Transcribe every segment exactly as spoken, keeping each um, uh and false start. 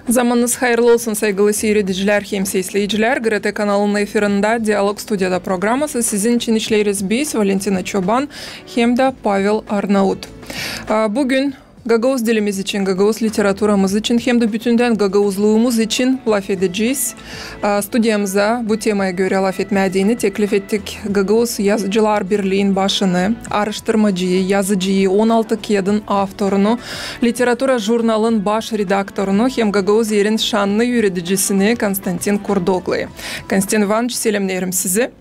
Zamanınız hayırlı olsun, saygılı siiredicilär hem sesleyicilär. GRT kanalının efirindä Dialog studiyada programası. Sizin için işleeriz biz, Valentina Çoban hem dä Pavel Arnaut. A, büün gagauz dilimiz için, gagauz literaturamız için hem dä bütündän gagauzluumuz için lafedecez. A, studiyamıza bu temaya görä lafetmää deyni teklif ettik Gagauz Yazıcılar Birliin başını, aaraştırmacıyı, yazıcıyı, on altı kiyadın avtorunu, Literatura jurnalın baş redaktorunu hem Gagauziyanın şannı üüredicisini Konstantin Kurdogluyı. Konstantin İvanıç, selämneerim sizi.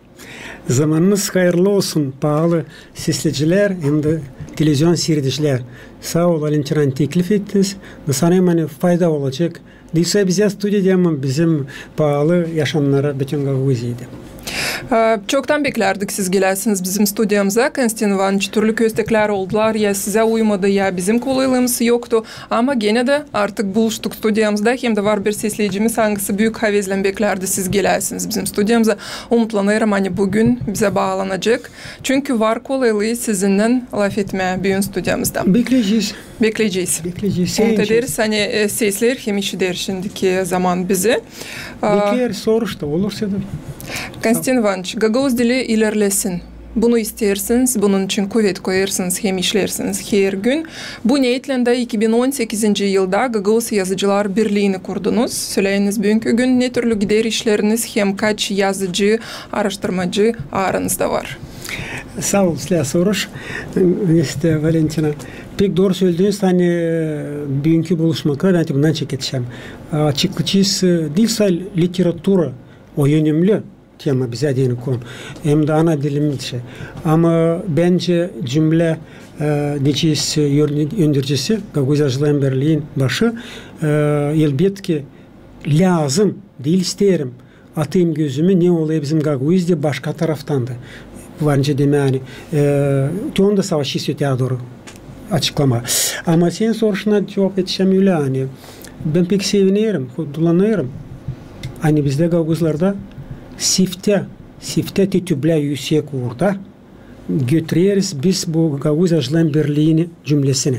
Zamanınız hayırlı olsun, paalı sesleyicilär hem dä televizion siiredicilär. Saa ol, Valentina, ani teklif ettiniz. Sanêrım, ani fayda olacek diil sade bizä studiyada, ama bizim paalı yaşayanlara bütün Gagauziyada. E, çoktan beklärdik, siz geläsiniz bizim studiyamıza, Konstantin İvanıç. Türlü kösteklär oldular, ya sizä uymadı, ya bizim kolaylıımız yoktu. Ama genä dä artık buluştuk studiyamızda, hem dä var bir sesleyicimiz, angısı büük havezlän beklärdi, siz geläsiniz bizim studiyamıza. Umutlanêrım, ani büün bizä baalanacek. Çünkü var kolaylıı sizinnän lafetmää büün studiyamızda. Bekleyecez. Bekleyecez. Bekleyecez. Umut ederiz, ani, e, sesleer hem işider şindiki zaman bizi. A, bekleer, soruş da olursa da. Konstantin İvanıç, gagauz dili ilerlesin. Bunu isteersiniz, bunun için kuvet koyêrsınız hem işleersiniz hergün. Bu neetlän dä iki bin on sekizinci yılda Gagauz Yazıcılar Birliini kurdunuz. Söleyiniz, büünkü gün ne türlü gider işleriniz hem kaç yazıcı, aaraştırmacı aranızda var? Saa ol, islää soruş. İştä, Valentina, pek dooru sölediniz, ani büünkü buluşmakta bän dä bundan çeketişerim. Açıklayacez, diil sade literatura, o önemli tema bizä deyni konu. Hem dä ana dilimiz şey. Ama bendä cümlä, e, deyecez, öndericisi, Gagauz Yazıcılar Birliin başı, e, elbetki, lääzım, diil isteerim, atayım gözümü, ne olêr bizim Gagauziyada başka taraftan da. Var nicä demää, ani, e, te onu da savaşêrız öteyä dooru açıklamaa. Ama senin soruşuna cuvap edecäm ölä, ani bän pek sevinerim, hutlanêrım, ani bizdä gagauzlarda sifte, sifte te tüplää üüsek uurda götüreriz biz bu Gagauz Yazıcılar Birliini cümlesini.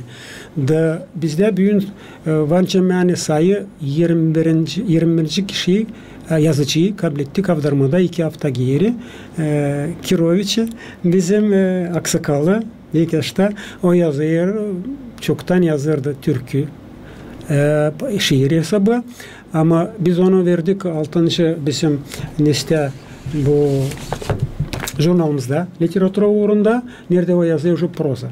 Da bizdä büün, e, var nicä, ani sayı irmi birinci, irmi birinci kişi, e, yazıcıyı kablettik Avdarmada iki afta geeri, e, Kiroviçi, bizim, e, aksakalı, ilk başta o yazêr, çoktan yazêrdı türkü, e, şiir esabı. Ama biz onu verdik altıncı bizim, neştä, bu jurnalımızda, literatura uurunda, neredä o yazêr uje proza.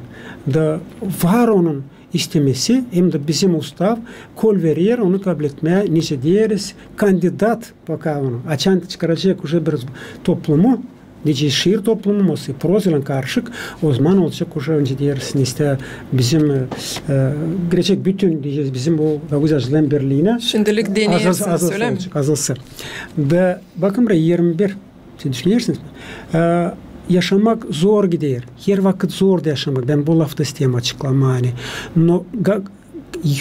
Da var onun istemesi, hem dä bizim ustav kol verer onu kabletmää, nicä deyeriz, kandidat, poka onu, açan çıkaracek uje bir toplumu, deyecez, şiir toplumu, mosä prozaylan karışık, ozaman olacek uje, nicä deyeriz, neştä bizim, e, e, girecek bütün, deyecez, bizim bu Gagauz Yazıcılar Birliinä. Şindilik deneyersiniz, ölä mi? Azalsın. Da bakın burayı, irmi bir, siz düşünersiniz mi? E, yaşamak zor gider. Her vakıt zor da yaşamak. Bän bu lafta isteerim açıklamaa, ani. No, ga-,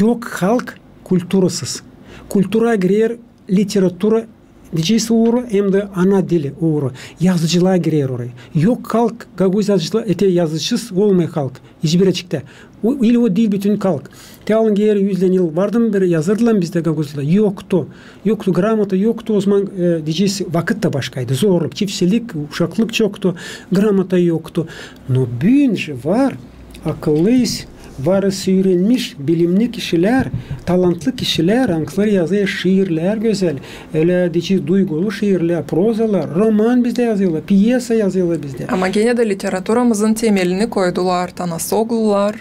yok halk kulturasız. Kultura girer literatura, deyecez, uuru, hem dä ana dili uuru. Yazıcılıa girer orayı. Yok halk, gagauz yazıcılıa, te yazıcısız olmêêr halk. Hiçbir açıkta. O, ili o diil bütün halk. Te alın geeri üz yıl vardı mı bir yazardılar mı bizdä gagauzlarda? Yoktu. Yoktu, gramota yoktu, ozaman, e, deyecez, vakıt ta başkaydı. Zorluk, çiftçilik, uşaklık çoktu, gramota yoktu. No büün var, akıllı, var üürenmiş, bilimli kişilär, talantlı kişilär, angıları yazêr şiirlär gözäl, ölä deyecez, duygulu şiirlär, prozalar, roman bizdä yazêrlar, pyesa yazêrlar bizdä. Ama genä dä literaturamızın temelini koydular Tanasoglular, Baboglular,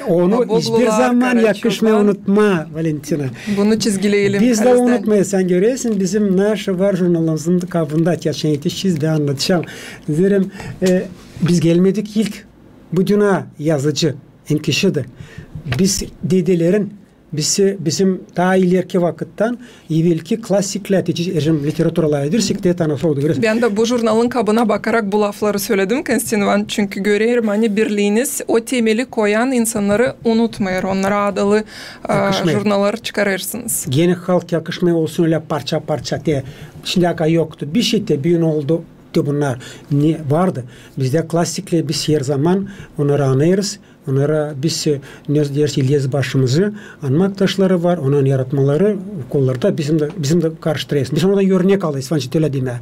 Karaçoban. Onu hiçbir zaman yakışmêêr unutmaa, Valentina. Bunu çizgileyelim. Biz dä unutmêêrız. Sän görersin, bizim naşı var jurnalımızın kabında, geçän etişiz dä annadacam. Deerim, e, biz gelmedik ilk bu dünä yazıcı, hem kişi dä. Biz dedelerin, bizi, bizim taa ilerki vakıttan, evelki klassiklär, deyecez, hem literaturalar edirsek, te Tanasoglu görersin. Bän dä bu jurnalın kabına bakarak bu lafları söledim, Konstantin İvanıç, çünkü görerim, ani birliiniz o temeli koyan insannarı unutmêêr, onnara adalı, e, jurnalları çıkarêrsınız. Genä halk yakışmêêr olsun ölä parça-parça, te şindiyä kadar yoktu. Bişey te büün oldu. Te bunnar ne vardı? Bizdä klassiklär, biz herzaman onnarı anêêrız. Onnara biz, e, ne deeriz, eyersiniz başımızı, onun aktaşları var, onun yaratmaları okullarda bizim dä, bizim dä karıştırêrız. Biz ondan örnek alêrız, ancak ölä demää.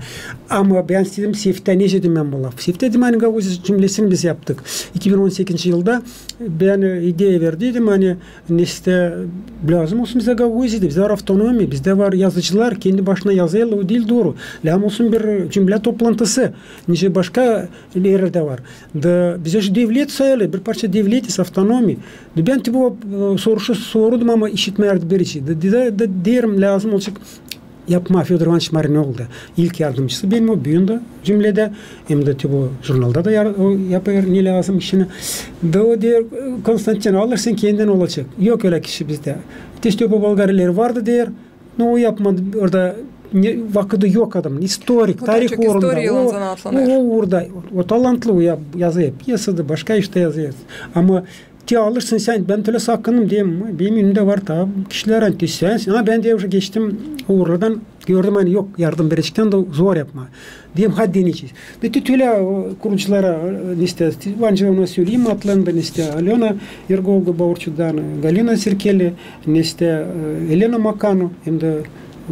Ama bän istedim, seftä ne dedim bän bu lafı? Seftä dedim, ani Gagauziyada cümlesini biz yaptık. İki bin on sekizinci yılda bän, e, ideya verdiydim, ani neştä lääzım olsun bizä Gagauziyada, bizdä var avtonomiya, bizdä var yazıcılar, kendi başına yazêrlar, o diil dooru. Lääzım olsun bir cümlä toplantısı, nicä başka erlerdä var. Da bizä şu devlet sayılı, bir parça devletiz, avtonomiya. Da bän te bu, e, soruşu sordum, ama işitmärdi birisi. Da, da, da deerim, lääzım olacek yapmaa. Födor İvanoviç Marinoglu, ilk yardımcısı benim, o büün dä cümledä, hem dä te bu jurnalda da yar-, o yapêr ne lääzım işini. Da o deer, Konstantin, alırsın, kendin olacek. Yok ölä kişi bizdä. Te işte bu bolgariler vardı deer. No, o yapmadı orada, ne, vakıdı yok adamın. İstorik, tarih uurunda. O, o uurda, o talantlı, o ya-, yazêr piyesa da, başka iştä yazêr. Ama te alırsın sän, bän tölä sakındım, deerim, benim önümdä var taa kişilär, ani te sän, ama bän dä uje geçtim o uurdan, gördüm, ani yok, yardım verecekten dä zor yapmaa. Deerim, hadi deneyecez. Da te tölä, o, kuruculara, e, neştä, te, bän dä onu söleyim adlarını da, neştä, Alöna Ergoglu Baurçudan, Galina Sirkeli, neştä, e, Elena Makanu, hem dä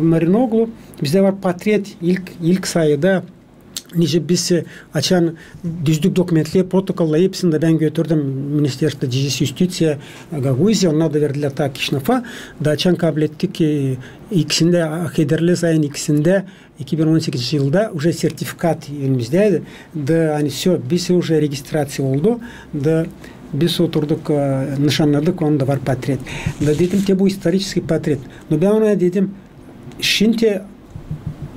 Marinoglu. Bizdä var portret ilk, ilk sayıda. Nicä biz, e, açan düzdük dokumentleri, protokolları, hepsini dä bän götürdüm Ministerstvo, deyecez, Yustitiya, Gagauziya, onnar da verdilär taa Kişinöva. Da açan kablettik, e, ikisindä, hederli sayın ikisindä, iki bin on sekizinci yılda uje sertifikat elimizdä, da, ani, всё, biz uje registraţiya oldu, da biz oturduk, e, nışannadık, onda var portret. Da dedim, te bu исторический portret. No, bän ona dedim, şindi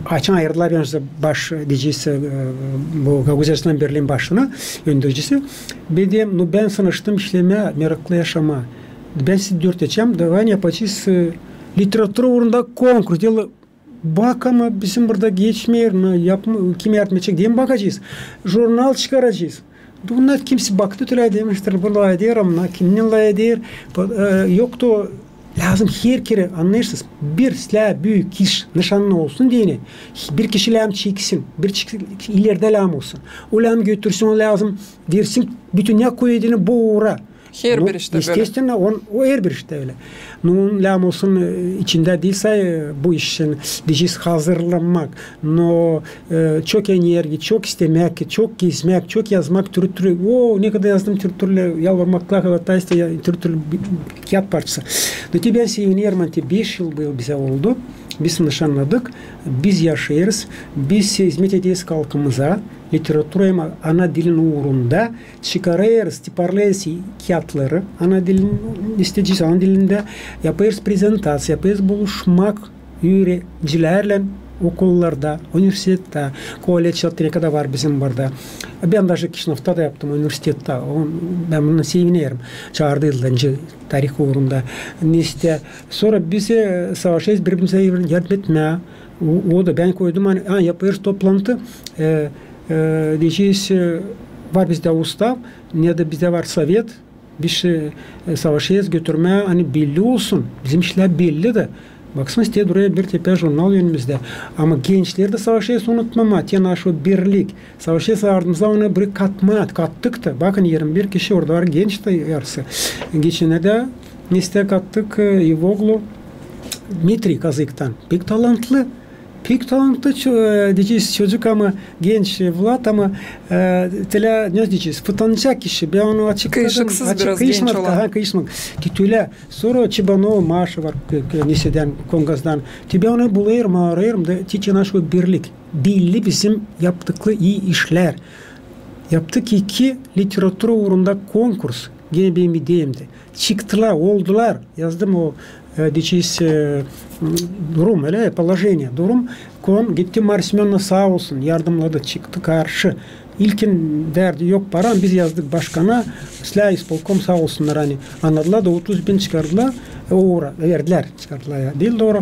açan ayırdılar beni baş, deyecez, e, bu Gagauz Yazıcılar Birliin başına, öndercisi. Bän dedim, no, bän sınaştım işlemää, meraklı yaşamaa. Bän sizi dörtecäm, da, ani, yapacez, e, literatura uurunda konkurs. Deerlär, bak, ama bizim burada geçmeer, ne yapma, kim yardım edecek? Dedim, bakacez. Jurnal çıkaracez. Bunnar kimsä baktı, tölä demiştir, bu lafeder, ama kimnän lafeder? E, yoktu, lääzım herkerä, annêêrsınız, bir islää büük iş, nışanlı olsun deyni, bir kişi lääzım çeksin, bir kişi ilerdä lääzım olsun. O lääzım götürsün, o lääzım versin bütün ne koyuyordu bu uura. Herbir iştä bölä. Естественно, on, o herbir iştä ölä. No, lääzım olsun, e, içindä diil sade, e, bu işin, deyecez, hazırlanmak, no, e, çok energiya, çok istemäk, çok gezmäk, çok yazmak türlü-türlü. O, ne kadar yazdım türlü-türlü, yalvarmaklar, hlatastaa, türlü-türlü bi-, kiyat parçası. No, te bän sevinerim, ani te beş yıl bu yıl bizä oldu. Biz nışannadık, biz yaşêêrız, biz izmet ederiz halkımıza, literatura hem ana dilin uurunda, çıkarêrız, tiparlêêrız kiyatları ana dilin, isteyecez ana dilindä, yapêrız prezentaţiya, yapêrız buluşmak üürencilärlän okullarda, universitettä, kolledjlerdä, ne kadar var bizim burada. Bän daje Kişinövda da yaptım, universitettä. O, bän buna sevinerim. Çaardılar nicä tarih uurunda. Neştä, sora biz, e, savaşêrız biri-birimizä yardım etmää. O, o da bän koydum, ani, a, yapêrız toplantı, e, e, deyecez, e, var bizdä ustav, ne dä bizdä var sovet, biz, e, savaşêrız götürmää, ani belli olsun, bizim işlär belli dä. Baksana, te durêr bir tepä jurnal önümizdä. Ama gençleri dä savaşêrız unutmamaa, te naş o birlik. Savaşêrız ardımıza onu bir katmaa, kattık ta. Bakın, irmi bir kişi orada var, genç ta yarısı. Geçennerdä neştä kattık, e, Evoglu Dmitriy Kazıktan. Pek talantlı. Pek talantlı ço-, e, deyecez, çocuk, ama genç, e, Vlad, ama, e, tölä, ne deyecez, fıtanacak kişi. Bän onu açıkladım. Kıyışıksız biraz, genç olan. Ha, kıyışmak. Te tölä. Sora Çibanov Maşa var, e, e, neştän, Kongazdan. Te bän onu bulêrım, arêêrım da, te naş o birlik. Belli bizim yaptıklı ii işlär. Yaptık iki literatura uurunda konkurs. Genä benim ideyamdı. Çıktılar, oldular. Yazdım o, e, deyecez, e, durum, ölä, положение, durum. Kon gitti, Marya Semönovna saa olsun, yardımladı, çıktı karşı. İlkin derdi, yok para, biz yazdık başkana, islää ispolkom saa olsunnar, ani annadılar da otuz bin çıkardılar, e, o uura, verdilär, çıkardılar ya, diil dooru,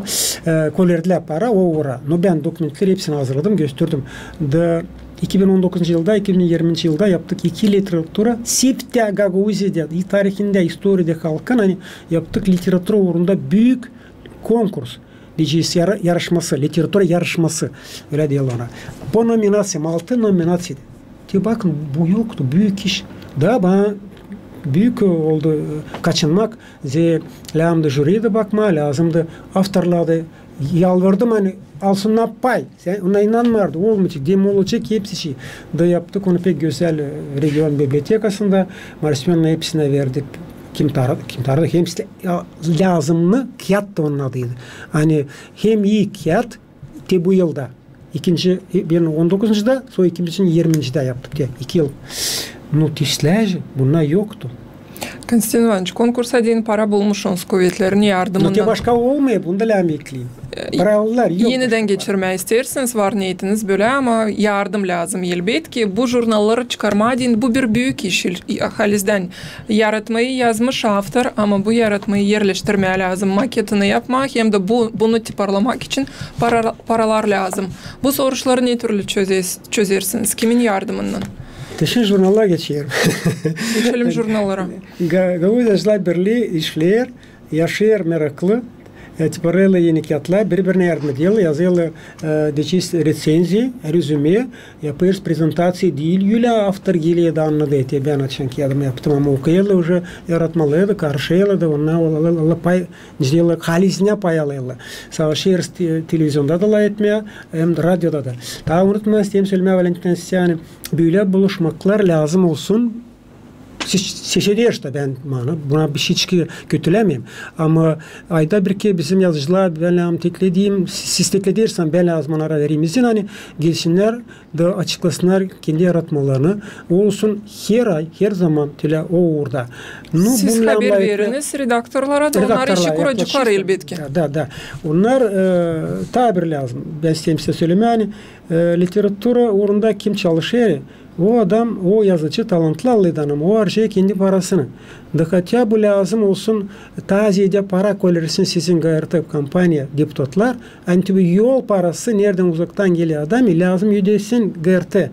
e, kolerdilär para o uura. No, bän dokumentleri hepsini hazırladım, gösterdim. Da iki bin on dokuzuncu yılda, iki bin irminci yılda yaptık iki literatura, seftä Gagauziyada, i tarihindä, istoriyada halkın, ani yaptık literatura uurunda büük konkurs. Deyecez, yara-, yarışması, literatura yarışması, ölä deerlär ona. Po nominaţiyam, altı nominaţiyada. Te bakın, bu yoktu, büük iş. Da bana büük oldu, e, kaçınmak. Zerä lääzımdı jüri dä bakmaa, lääzımdı avtorlara da yalvardım, ani alsınnar pay. Sän ona inanmardın, olmayacek, dedim, olacek hepsi şey. Da yaptık onu pek gözäl, e, region bibliotekasında. Marşmenlär hepsinä verdik. Kim tanıdı, kim tanıdı, hepsi lääzımnı kiyat da onun adıydı. Ani hem ii kiyat, te bu yılda. İkinci, e, bir on dokuzuncuda, sora ikinci yirmincide yaptık, te iki yıl. Nu, te işlää, bunnar yoktu. Konstantin İvanoviç, konkursa deyni para bulmuşsunuz kuvetlerin yardımınnan. Nu, te başka olmêêr, bunu da lääzım ekleyim. E, para aldılar, yok başka para. Enidän geçirmää isteersiniz, var neetiniz bölä, ama yardım lääzım, elbetki. Bu jurnalları çıkarmaa deyni, bu bir büük iş, halizdän. Yaratmayı yazmış avtor, ama bu yaratmayı erleştirmää lääzım, maketini yapmaa, hem dä bu, bunu tiparlamak için para-, paralar lääzım. Bu soruşları ne türlü çöze-, çözersiniz? Kimin yardımınnan? Te şindi jurnallara geçerim. Geçelim jurnallara. Ga-, Gaudacılar Birlii işleer, yaşêêr meraklı, e, tiparlêêrlar eni kiyatlar, biri-birinä yardım ederlär, yazêrlar, e, deyecez, reţenziya, rezüme, yapêrız prezentaţiya diil, ölä avtor geler da annadêr, te bän açan kiyadımı yaptım, ama okuyêrlar uje yaratmaları da, karışêrlar da, onnar, o, o, o, pay, deyecez, halizdän pay alêrlar. Savaşêrız te-, televizionda da lafetmää, hem radioda da. Taa unutmaa isteerim sölemää, Valentina Sisyanı, bölä buluşmaklar lääzım olsun, Seçederiz da bän, bana, buna bir şey çıkêr, kötülämeerim. Ama ayda bir kerä bizim yazıcılar, bän lääzım teklediim, siz teklederseniz, bän lääzım onnara vereyim izin, ani gelsinnär da açıklasınnar kendi yaratmalarını. Olsun her ay, her zaman tölä o uurda. Nu, siz haber veriniz redaktorlara da, onnar işi kuraceklar elbetki. Da, da, da. Onnar, e, taa bir lääzım. Bän isteerim sizä sölemää, ani, e, literatura uurunda kim çalışêr, o adam, o yazıcı, talantlı allidan, ama o harcêêr kendi parasını. Da хотя бы lääzım olsun, taa zeedä para kollesin sizin GRT kompaniya, deputatlar, ani te bu yol parası, neredän uzaktan geler adam, i lääzım ödesin GRT.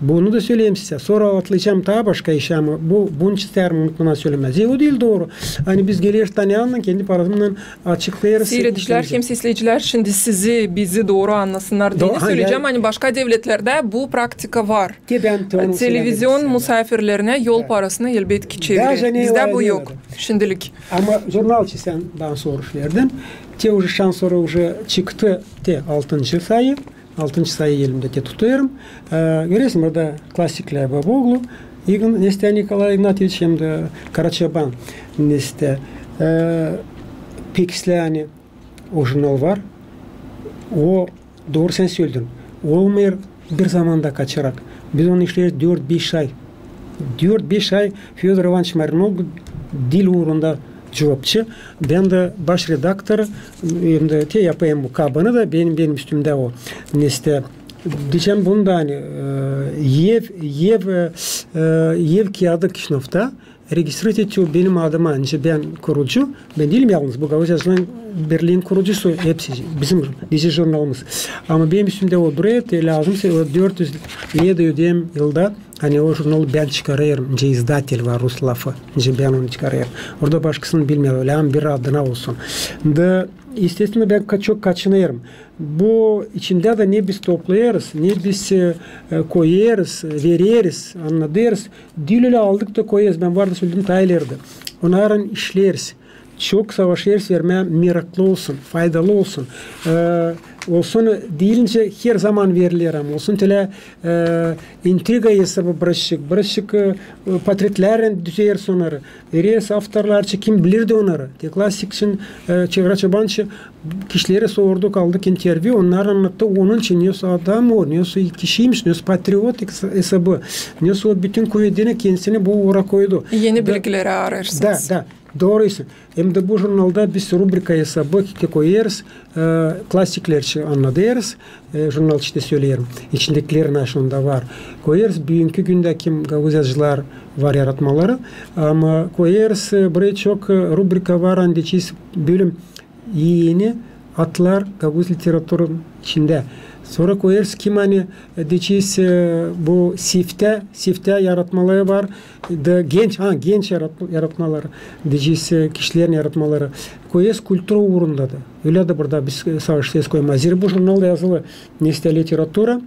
Bunu da söleerim sizä. Sora atlayacam taa başka işä, ama bu, bunu isteerim unutmadan sölemää. Zerä o diil dooru. Ani biz geleriz tanıyannan, kendi parasından açıklêêrız. Siiredicilär hem sesleecilär şindi sizi, bizi dooru annasınnar deyni söleyecäm, ani başka devletlerdä bu praktika var. Te bän te onu sölemää isteerim. Televizion musaafirlerinä yol parasını elbetki çevirer. Bizdä bu yok şindilik. Ama jurnal için sän bana soruş verdin. Te uje şansora uje çıktı te altıncı sayı. Altıncı sayı elimdä te tutêrım. E, görersiniz, burada klassiklär Babaoğlu, İgn-, Nestya Nikolay Ignatyeviç hem dä Karaçoban Nestya. E, pek islää, ani o jurnal var. O, dooru sän söledin, olmêêr bir zamanda kaçarak. Biz onu işleeriz dört-beş ay. Dört-beş ay Födor İvanoviç Marinoglu dil uurunda cuvapçı. Bän dä baş redaktor, hem dä te yapêrım bu kabanı da, benim, benim üstümdä o. Neste, deyecäm bunu da, ani, e, ev, ev, e, e, ev kiyadı Kişinövda registrovat etti benim adıma, ani bän kurucu, bän diilim yalnız, bu Gagauz Yazıcılar Birliin kurucusu, hepsi bizim, deyecez, jurnalımız. Ama benim üstümdä o durêr, te lääzımsa o dört üz lea da ödeerim yılda, ani o jurnalı bän çıkarêrım, nicä izdatel var rus lafı, nicä bän onu çıkarêrım. Orada başkasını bilmeer, ölä bir adına olsun. Da, estesnä, bän ka-, çok kaçınêrım. Bu içindä dä ne biz toplêêrız, ne biz, e, e, koyêrız, vereriz, annadêrız. Diil ölä aldık da koyêrız, bän var da söledim taa ilerdä. Onnarın işleeriz. Çok savaşêrız vermää, meraklı olsun, faydalı olsun. E, olsun, diil nicä her zaman veriler, ama olsun tölä, e, intriga esabı birazcık, birazcık, e, portretlärlän düzeriz onnarı. Vereriz avtorlar için, kim bilerdi onnarı. Te klassik için, e, Karaçoban için kişilerä sorduk, aldık intervyu, onnar annattı, onun için ne o adam o, ne o kişiymiş, ne o patriot es-, esabı, ne o bütün kuvedini kendisini bu uura koydu. Eni bilgileri arêêrsınız. Da, da, dooru isin. Hem dä bu jurnalda biz rubrika esabı te koyêrız, e, klassiklär için annadêrız, e, jurnal için dä söleerim. İçindäkilär, ne şunda var. Koyêrız büünkü gündä kim Gagauz Yazıcılar var yaratmaları. Ama koyêrız, e, burayı çok, e, rubrika var, ani deyecez bölüm eni adlar gagauz literaturasının içindä. Sora koyêrız kim, ani, e, deyecez, e, bu siftä, siftä yaratmaları var. Da genç, ha, genç yarat-, yaratmaları, deyecez, e, kişilerin yaratmaları. Koyêrız kultura uurunda da. Ölä dä burada biz, e, savaşêrız koymaa. Zerä bu jurnalda yazılı Nestya literatura.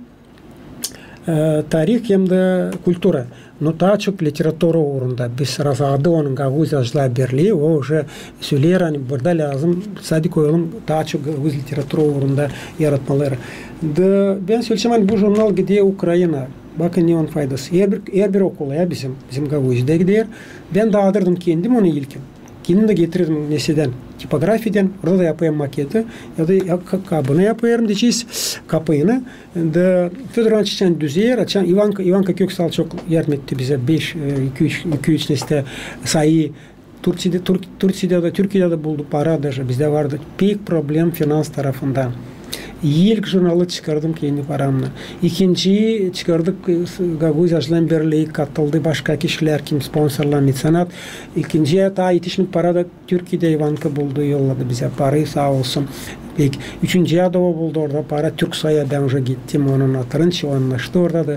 e, tarih hem dä kultura. No taa çok literatura uurunda. Biz razı adı onun Gagauz Yazıcılar Birlii, o uje söleer, ani burada lääzım sade koyalım taa çok gagauz literatura uurunda yaratmaları. Da bän söleyecäm, ani bu jurnal gider Ukraina. Bakın ne onun faydası. Herbir, herbir okula, ya bizim, bizim Gagauziyada gider. Bän daadırdım kendim onu ilkin. Kendim dä getirirdim nesedän, tipografiyadän, orada da yapêrım maketi, ya da ya, ka-, kabını yapêrım, deyecez, kapıyını. Da Födor İvanoviç düzeer, açan İvanka, İvanka Köksal çok yardım etti bizä, beş, e, iki üç, iki üç nesä sayı. Türkiyedä, Türk-, Türkiyedä dä, Türkiyedä dä buldu para, даже bizdä vardı pek problem finans tarafından. İlk jurnalı çıkardım kendi paramnan. İkinciyi çıkardık, e, s-, Gagauz Yazıcılar Birlii katıldı, başka kişilär, kim sponsorlar, mesenat. İkinciyi taa etişmedi para da Türkiyedä İvanka buldu, yolladı bizä parayı, saa olsun. Pek, üçüncüyä dä o buldu orada para, Türksoy'a bän uje gittim, onun hatırınca, o annaştı orada da.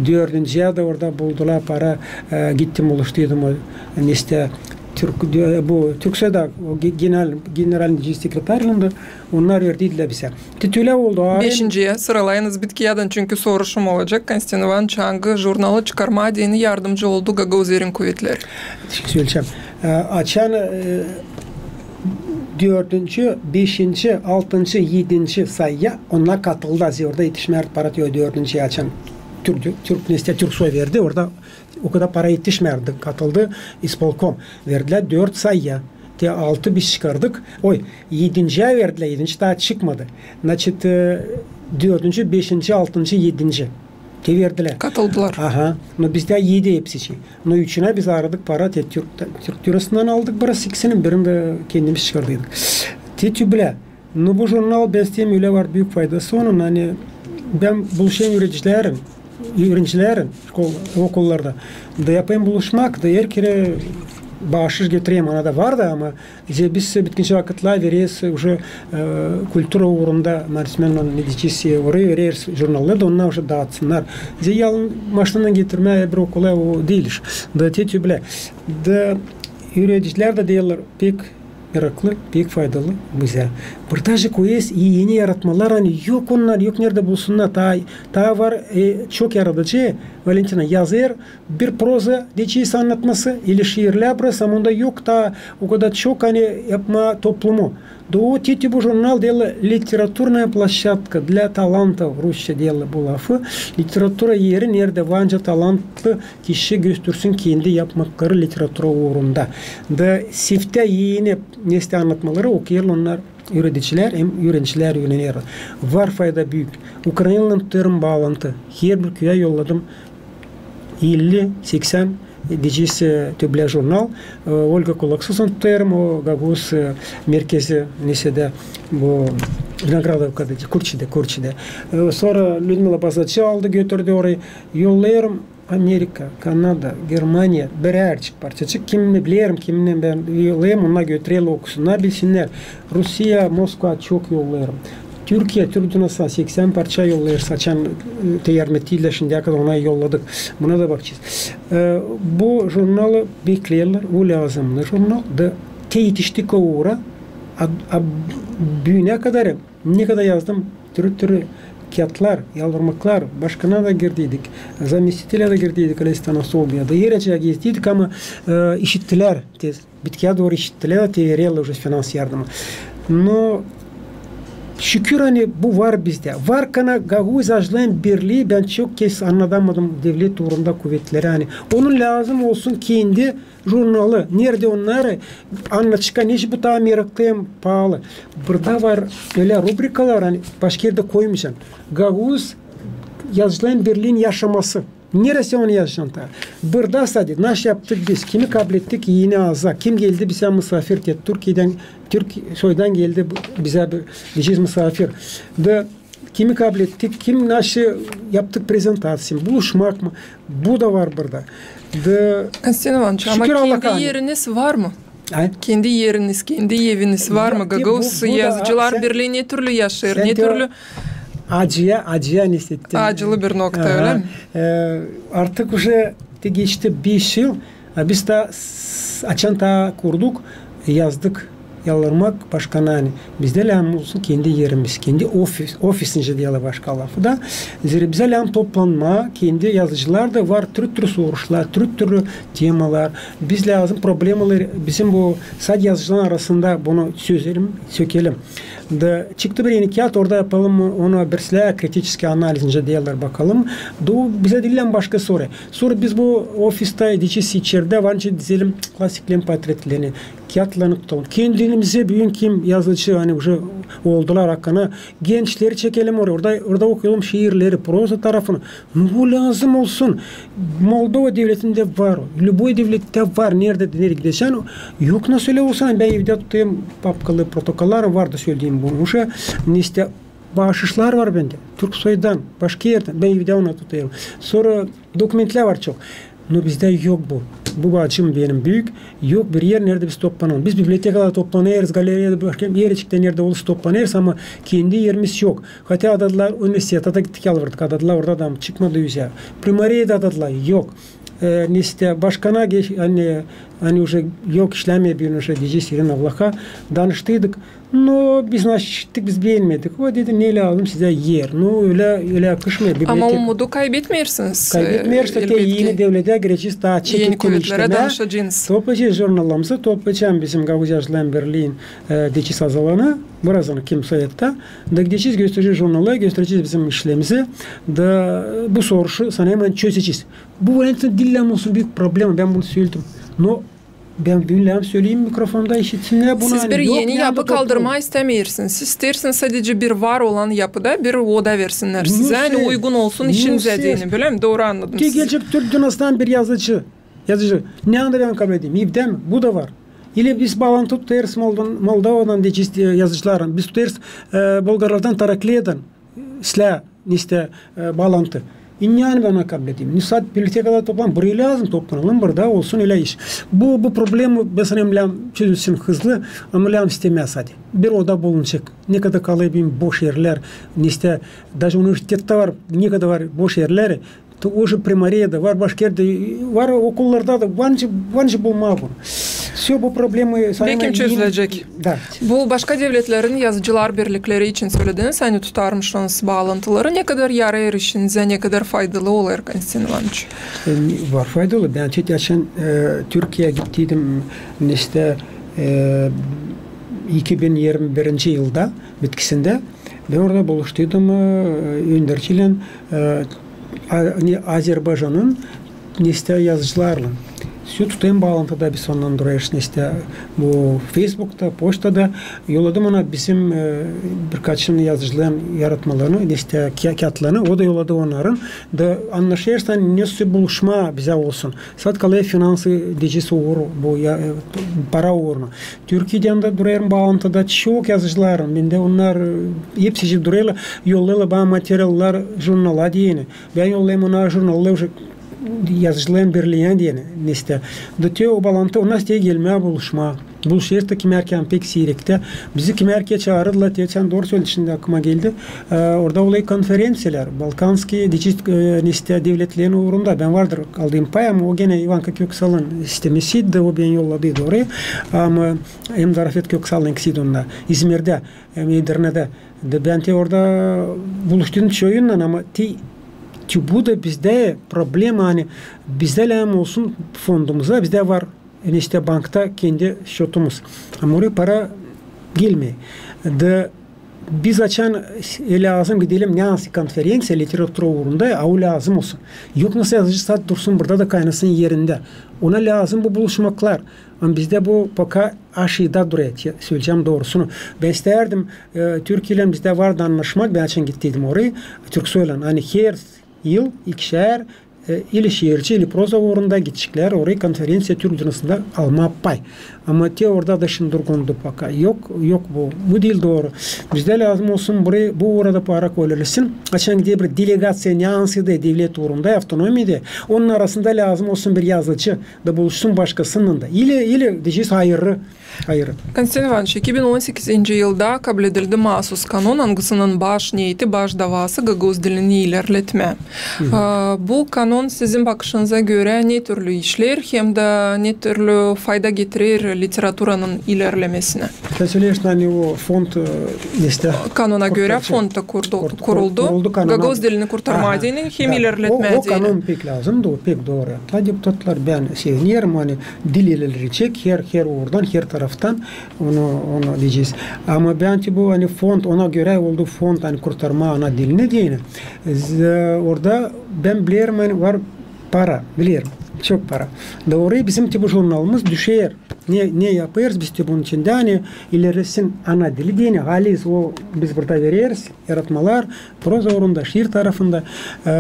Dördüncüyä dä orada buldular para, e, gittim, buluşturdum o, nesä, Türk, bu Türksoy'da o ge-, general, generalnıy sekretarın da, onnar verdilär bizä. Te ölä oldu. Beşinciyä sıralayınız bitkiyädän, çünkü soruşum olacek. Konstantin İvanoviç, angı jurnalı çıkarmaa deyni yardımcı oldu Gagauz Derin Kuvetleri? Söleyecäm. E, açan, e, dördüncü, beşinci, altıncı, edinci sayıya onnar katıldı. Zerä orada etişmärdi para, o dördüncü açan Türk, Türk, nesä, Türksoy verdi. Orada o kadar para etişmärdi. Katıldı ispolkom. Verdilär dört sayıya. Te altı biz çıkardık. Oy, edinciyä verdilär, edinci taa çıkmadı. Значит, e, dördüncü, beşinci, altıncı, edinci. Te verdilär. Katıldılar. Aha. No bizdä edi hepsi için. No üçünä biz aradık para, te Türk, Türk lirasından aldık biraz ikisini, birini dä kendimiz çıkardıydık. Te tübülä. No bu jurnal, bän isteerim, ölä var büük faydası onun, ani bän buluşêrım üüredicilärlän, üürencilerin şkol-, okullarda. Da yapêrım buluşmak, da her kerä baaşış götürerim, ona da var da, ama biz bitkinci vakıtlar vereriz uje, e, kultura uurunda, marismenman, ne deyecez, e, oraya vereriz jurnalları da, onnar uje daatsınnar. Zerä yalın maşinaylan getirmää herbir okula, o diil iş. Da te tübülä. Da üüredicilär dä deerlär, pek meraklı, pek faydalı bizä. Burada же koyêrız eni yaratmalar, ani yok onnar, yok neredä bulsunnar. Taa, taa var, e, çok yaradıcı, Valentina, yazêr bir proza, deyecez, annatması, ili şiirlär biraz, ama onda yok taa o kadar çok, ani yapmaa toplumu. Da o te, te bu jurnal deerlär литературная площадка для талантов, rusça deerlär bu lafı. Literatura eri, neredä var nicä talantlı kişi göstersün kendi yapmakları literatura uurunda. Da siftä eni nesä annatmaları okuyêrlar onnar üüredicilär hem üürencilär üürenerlär. Var fayda büük. Ukrainalan tutêrım baalantı. Herbir küüyä yolladım elli, seksän, deyecez, e, tübülä jurnal. E, Olga Kulaksuzlan tutêrım, o Gagauz, e, merkezi, nesä dä bu Vinogradovkada, Kurçidä, Kurçidä. E, sora Lüdmila Bazaçı aldı, götürdü orayı. Yollêêrım Amerika, Kanada, Germaniya, birärçik parçacık, kimni bilerim, kimni bän yollêêrım, onnar götürerlär, okusunnar, bilsinnär. Rusiya, Moskva çok yollêêrım. Türkiya, Türk dünnäsä seksän parça yollêêrız, açan, e, te yardım ettilär, şindiyä kadar ona yolladık. Buna da bakacez. E, bu jurnalı bekleerlär, bu lääzımnı jurnal. Da te etiştik o uura, a, a, büünä kadar ne kadar yazdım, türlü-türlü kiyatlar, yalvarmaklar, başkana da girdiydik, zamestitilä dä girdiydik, Aleystanasovya da, herä gezdiydik, ama, e, işittilär, te bitkiyä dooru işittilär, te vererlär uje finans yardımı. No şükür, ani bu var bizdä. Var kana Gagauz Yazıcıların Birlii, bän çok kez annadamadım devlet uurunda kuvetleri, ani onun lääzım olsun kendi jurnalı, neredä onnarı annatacek, neçin bu taa meraklı hem paalı. Burada var ölä rubrikalar, ani başka erdä koymaycan. Gagauz Yazıcıların Birliinin yaşaması. Neresä onu yazacan taa? Burada sade, naşey yaptık biz, kimi kablettik eni aza, kim geldi bizä musaafir, te Türkiyedän, Türk soydan geldi bu, bizä bir, deyecez, musaafir. Da kimi kablettik, kim naşey yaptık prezentaţiya, buluşmak mı? Bu da var burada. Da Konstantin İvanoviç, ama şükür Allaha, kendi eriniz var mı? Ay? Kendi eriniz, kendi eviniz var mı? Gagauz Yazıcılar Birlii ne türlü yaşêêr, ne türlü? Acıya, acıya ne hissettim. Acılı bir nokta, ölä mi? E, artık uje te geçti beş yıl, a biz taa s-, açan taa kurduk, yazdık yalvarmak başkana, ani bizdä lääzım olsun kendi erimiz, kendi ofis, ofisinä deyäl başka lafı da. Zerä bizä lääzım toplanmaa, kendi yazıcılar da var, türlü-türlü soruşlar, türlü-türlü temalar. Biz lääzım problemaları, bizim bu sade yazıcıların arasında bunu çözelim, sökelim. Da çıktı bir eni kiyat, orada yapalım onu bir silah kritiçeski analiz, nicä deyäl, bakalım. Da bizä diil lääzım başka soru. Sora biz bu ofistaydık, içerdä var nicä dizelim klasiklerin portretlerini, kiyatlarını tutalım. Kendimizä büün kim yazıcı, ani uje oldular akana, gençleri çekelim oraya. Orada, orada okuyalım şiirleri, proza tarafını. Ne bu lääzım olsun. Moldova devletindä var o. Любой devlettä var. Neredä, neredä gidecän. Yok, nasıl ölä olsun, bän evdä tutêrım papkalı protokollar, var da söledeyim bunu. Uje, neştä, baaşışlar var bendä. Türksoydan, başka erdän. Bän evdä onu tutêrım. Sora dokumentlär var çok. No bizdä yok bu. Bu acım benim büük. Yok bir er, neredä biz toplanalım. Biz bibliotekada toplanêrız, galereyada, başka erçiktä neredä olursa toplanêrız, ama kendi erimiz yok. Хотя adadılar, universitettä da gittik, yalvardık. Adadılar, orada da çıkmadı üzä. Primariyada adadılar, yok. E, neştä, başkana geç, ani, ani uje yok, işlämeer büün uje, deyecez, İrina Vlaha. Danıştıydık. No biz, naşt, işittik, biz beenmedik. O dedi, ne lääzım sizä er. No ölä, ölä yakışmêêr. Ama biblioteka umudu kaybetmeersiniz. Kaybetmeeriz, e, elbetki. Eni devletä girecez, taa çekip eni kuvetlerä danışacez. Toplayacez jurnallarımızı, toplayacez bizim Gagauz Yazıcıların Birliin, e, deyecez, azalanı, birazını kim Sovettä. Da gidecez, gösterecez jurnalı, gösterecez bizim işlerimizi. Da bu soruşu sanêrım çözecez. Bu variantın diil lääzım olsun büük problema, bän bunu söledim. No bän büün lääzım söleyim mikrofonda, işitsinnär bunu. Siz ani bir yok, eni yapı kaldırmaa istämeersiniz. Siz isteersiniz sadecä bir var olan yapıda bir oda versinnär sizä, ani uygun olsun işinizä deyni. Bölä mi? Dooru annadım sizi. Gelecek Türk dünnasından bir yazıcı. Yazıcı. Ne anda bän kabledeyim? Evdä mi? Bu da var. İli biz baalantı tutêrız Moldo-, Moldovadan deyecez, e, yazıcılarlan. Biz tutêrız, e, bolgarlardan, Tarakliyadan. İslää, neştä, e, baalantı. İnanın, bän onu kabledeyim. Ne saat bibliotekada toplan, burayı lääzım toplanalım, burada olsun ölä iş. Bu, bu problema, bän sanêrım, lääzım çözülsün hızlı, ama lääzım istemää sade. Bir oda bulunacek. Ne kadar kalêr büün boş erlär, neştä, даже universitettä var, ne kadar var boş erlär, то уже primariyada var, başka erdä var, okullarda da var, var bulmaa bunu. Всё, bu problema sanêrım çözülecek. Da. Bu başka devletlerin yazıcılar birlikleri için sölediniz, ani tutarmışsınız baalantıları. Ne kadar yarêêr işinizä, ne kadar faydalı olêr, Konstantin İvanoviç? E, var faydalı. Bän geçän, e, Türkiyeyä gittiydim, neştä, e, iki bin irmi birinci yılda bitkisindä. Bän orada buluştuydum, e, önderçilän, e, A-, ne, Azerbaycanın, neştä, yazıcılarlan. Всё, tutêrım baalantıda, biz onunnan durêrız, neştä, bu Feysbukta, poçtada. Yolladım ona bizim, e, birkaçın yazıcıların yaratmalarını, neştä, kiya-, kiyatlarını, o da yolladı onnarın. Da annaşêrız, ani nesoy buluşma bizä olsun. Saat kalêr finansı, deyecez, uur, bu ya, e, para uuruna. Türkiyedän dä durêrım baalantıda çok yazıcılarlan. Bendä onnar, e, hepsicii durêrlar, yollêêrlar bana materiallar jurnala deyni. Bän yollêêrım ona jurnalları uje Yazıcıların Birliinä deyni, neştä. Da te o baalantı, onnar isteer gelmää buluşmaa. Buluşêrız da kimärkän pek siirektä. Bizi kimärkän çaarêrlar, te sän dooru söledin, şindi aklıma geldi. E, orada olêr konferenţiyalär, Balkanskıy, deyecez, e, neştä, devletlerin uurunda. Bän vardır aldığım pay, ama o genä İvanka Köksalın istemesiydi, o beni yolladıydı oraya. Ama hem Zarafet Köksal, ikisiydi onda, İzmirdä, hem Edirnedä. Da bän te orada buluştum çoyunnan, ama te, te bu da bizdä problema, ani bizdä lääzım olsun fondumuza, bizdä var neştä bankta kendi счётumuz. Ama oraya para gelmeer. Da biz açan, e, lääzım gidelim, nesoy konferenţiya literatura uurunda, a o lääzım olsun. Yok, nasıl yazıcı saat dursun burada da kaynasın erindä. Ona lääzım bu buluşmaklar. Ama bizdä bu poka aşaada durêr, te-, söleyecäm doorusunu. Bän istärdim, e, Türkiyeylän bizdä vardı annaşmak, bän açan gittiydim oraya, Türksoylan, ani her yıl ikişär, e, ili şiirci, ili proza uurunda gideceklär oraya konferenţiya Türk dünnasında almaa pay. Ama te orada da şindi durgundu poka. Yok, yok bu, bu diil dooru. Bizdä lääzım olsun buraya, bu uura da para koyulsun. Açan gider bir delegaţiya, nesoy da devlet uurunda, avtonomiyada, onun arasında lääzım olsun bir yazıcı da buluşsun başkasınnan da. Ili, ili deyecez, ayırı, ayırı. Konstantin İvanoviç, iki bin on sekizinci yılda kabledildi maasuz kanon, angısının baş neeti, baş davası gagauz dilini ilerletmää. Hı hı. A, bu kanon sizin bakışınıza görä ne türlü işleer hem dä ne türlü fayda getirer literaturanın ilerlemesinä. Sän söleersin, ani o fond, e, nesä... Kanona görä fond da kurdu-, kuruldu. Gagauz dilini kurtarmaa deyni hem ilerletmää deyni. O kanon pek lääzımdı, o pek dooru. Taa deputatlar, bän sevinerim, ani dil ilerleyecek her, her uurdan, her taraftan, onu, onu deyecez. Ama bän te bu, ani fond ona görä oldu, fond, ani kurtarmaa ana dilini deyni. Orada bän bilerim, ani var para, bilerim, çok para. Dooru, bizim te bu jurnalımız düşer. Ne, ne yapêrız biz te bunun için dä, ani ilerlesin ana dili deyni, halis o biz burada vereriz, yaratmalar, proza uurunda, şiir tarafında. E,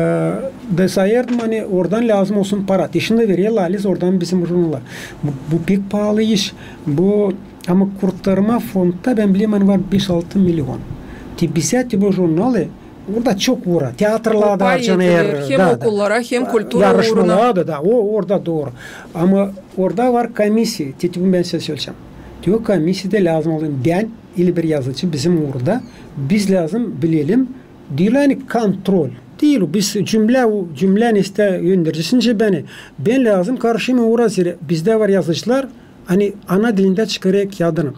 da sayardım, ani oradan lääzım olsun para. Te şindi vererlär halis oradan bizim jurnala. Bu, bu pek paalı iş. Bu, ama kurtarmaa fondda, bän bilerim, ani var beş-altı milion. Te bizä te bu jurnalı orada çok uura. Teatrlarda harcanêr. Hem okullara, hem kultura uuruna. Yarışmalarda da, o orada dooru. Ama orada var komisiya, te, te bunu bän sizä söleyecäm. Te o komisiyada lääzım olêr bän, ili bir yazıcı bizim uurda. Biz lääzım bilelim, diil ani kontrol. Diil o, biz cümlä, o cümlä nesä öndercisin, bän, bän lääzım karışêrım uura, zerä bizdä var yazıcılar, ani ana dilindä çıkarêr kiyadını.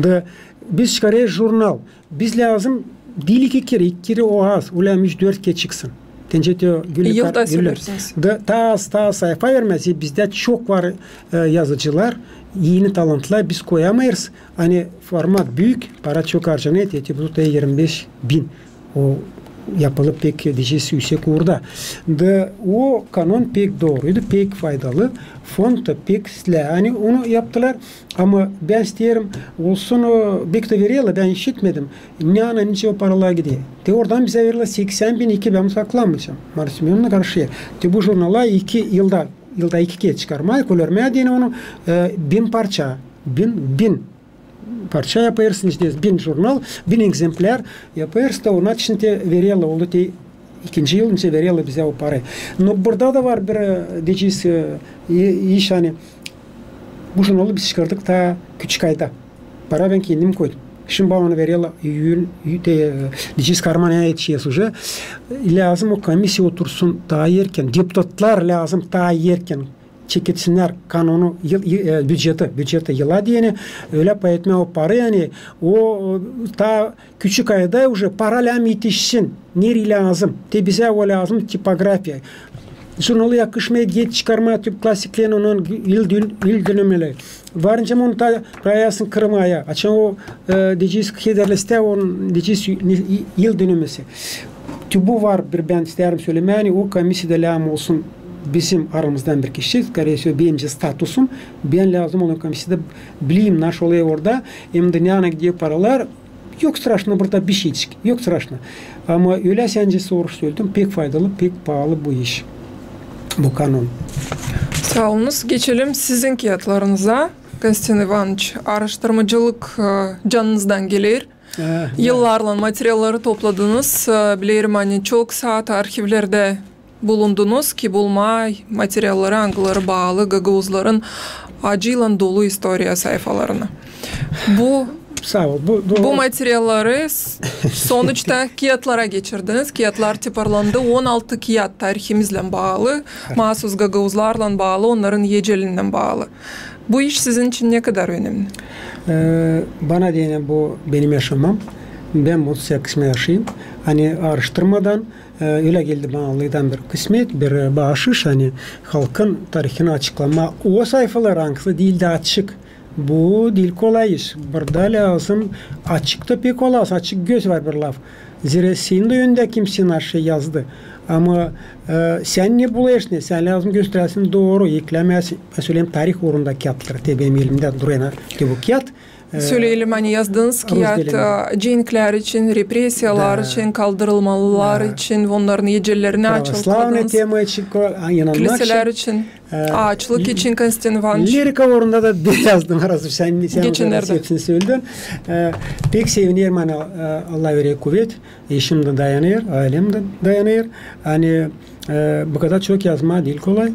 Da biz çıkarêrız jurnal. Biz lääzım diil iki kerä, iki kerä o az, ölä üç-dört kerä çıksın. Te nicä te o günlük... Yılda söleersiniz. Da taa az, taa az sayfa vermää, bizdä çok var, e, yazıcılar, eni talantlar, biz koyamêêrız, ani format büük, para çok harcanêr, te, te bu da irmi beş bin. O yapılı pek, deyecez, üüsek uurda. Da o kanon pek dooruydu, pek faydalı. Fond da pek islää, ani onu yaptılar. Ama bän isteerim, olsun o, beki dä vererlär, bän işitmedim. Neredä, nicä o paralar gider. Te oradan bizä vererlär seksän bin, iki, bän saklanmayacam. Mari Semönovna karışêr. Te bu jurnala iki yılda, yılda iki kerä çıkarmaa, kölärmää deyni onu, e, bin parça. Bin, bin parça yapêrsın, işte, bin jurnal, bin ekzemplär yapêrsın da, onun için te vererlär, oldu te ikinci yıl, nicä vererlär bizä o parayı. No burada da var bir, e, deyecez, e, i-, iş, ani bu jurnalı biz çıkardık taa Küçükayda. Para bän kendim koydum. Şindi bana onu vererlär, üül, ü-, te, e, deyecez, karmana etişer uje. Lääzım o komisiya otursun taa erken, deputatlar lääzım taa erken çeketsin kanonu, yıl, yı-, e, büceti, büceti yıla deyni, ölä pay etmää o parayı, ani o, o, taa Küçükayda uje para lääzım etişsin, nereyi lääzım, te bizä o lääzım tipografiya. Jurnalı yakışmêêr geç çıkarmaa, te bu klasiklerin onun yıl dön-, yıl dönümleri. Varınca onu taa rayasın kırmaa. Açan o, e, deyecez, kederlesä, onun, deyecez, yıl dönümüsü. Te bu var bir, bän isteerim sölemää, ani o komisiyada lääzım olsun bizim aramızdan bir kişi, скорее всего, benim statusum, bän lääzım olêrım komisiyada, bileyim, naşey olêr orada, hem dä neredä gider paralar, yok straşno burada bişeycik, yok straşno. Ama ölä sän dä sora söledim, pek faydalı, pek paalı bu iş, bu kanon. Saa olunuz. Geçelim sizin kiyatlarınıza. Konstantin İvanıç, aaraştırmacılık, e, canınızdan geler. Yıllarlan materialları topladınız. E, bilerim, ani çok saat arhivlerdä bulundunuz ki bulmaa materialları, angıları baalı gagauzların acıylan dolu istoriya sayfalarına. Bu, saa ol, bu, bu materialları s-, sonuçta kiyatlara geçirdiniz. Kiyatlar tiparlandı. On altı kiyat tarihimiznän baalı, maasuz gagauzlarlan baalı, onnarın ecelinnän baalı. Bu iş sizin için ne kadar önemli? E, bana deyni bu benim yaşamam. Bän mutsuz yakışma yaşêêrım. Ani aaraştırmadan, e, ölä geldi bana Allahtan bir kısmet, bir, e, baaşış, ani halkın tarihını açıklamaa. O sayfalar, angısı diil dä açık. Bu diil kolay iş. Burada lääzım açık da pek olmaz, açık göz var bir laf. Zerä senin dä önündä kimsey naşey yazdı. Ama, e, sän ne bulêrsın, sän lääzım gösteräsin dooru, eklämäsin, meseläm, tarih uurunda kiyatları, te benim elimdä durêr te bu kiyat. E, söleyelim, ani yazdınız kiyat, e, cenklär için, represiyalar için, kaldırılmalılar için, onnarın ecelerini açıkladınız. Pravoslavnıy tema için, inanmak için. Kiliselär için. E, aaçlık için, Konstantin İvanıç. Lirika uurunda da bir yazdım, razı, sän, sän hepsini söledin. E, pek sevinerim, ani, e, Allah verer kuvet, eşim dä dayanêr, aylem dä dayanêr. Ani, e, bu kadar çok yazmaa diil kolay.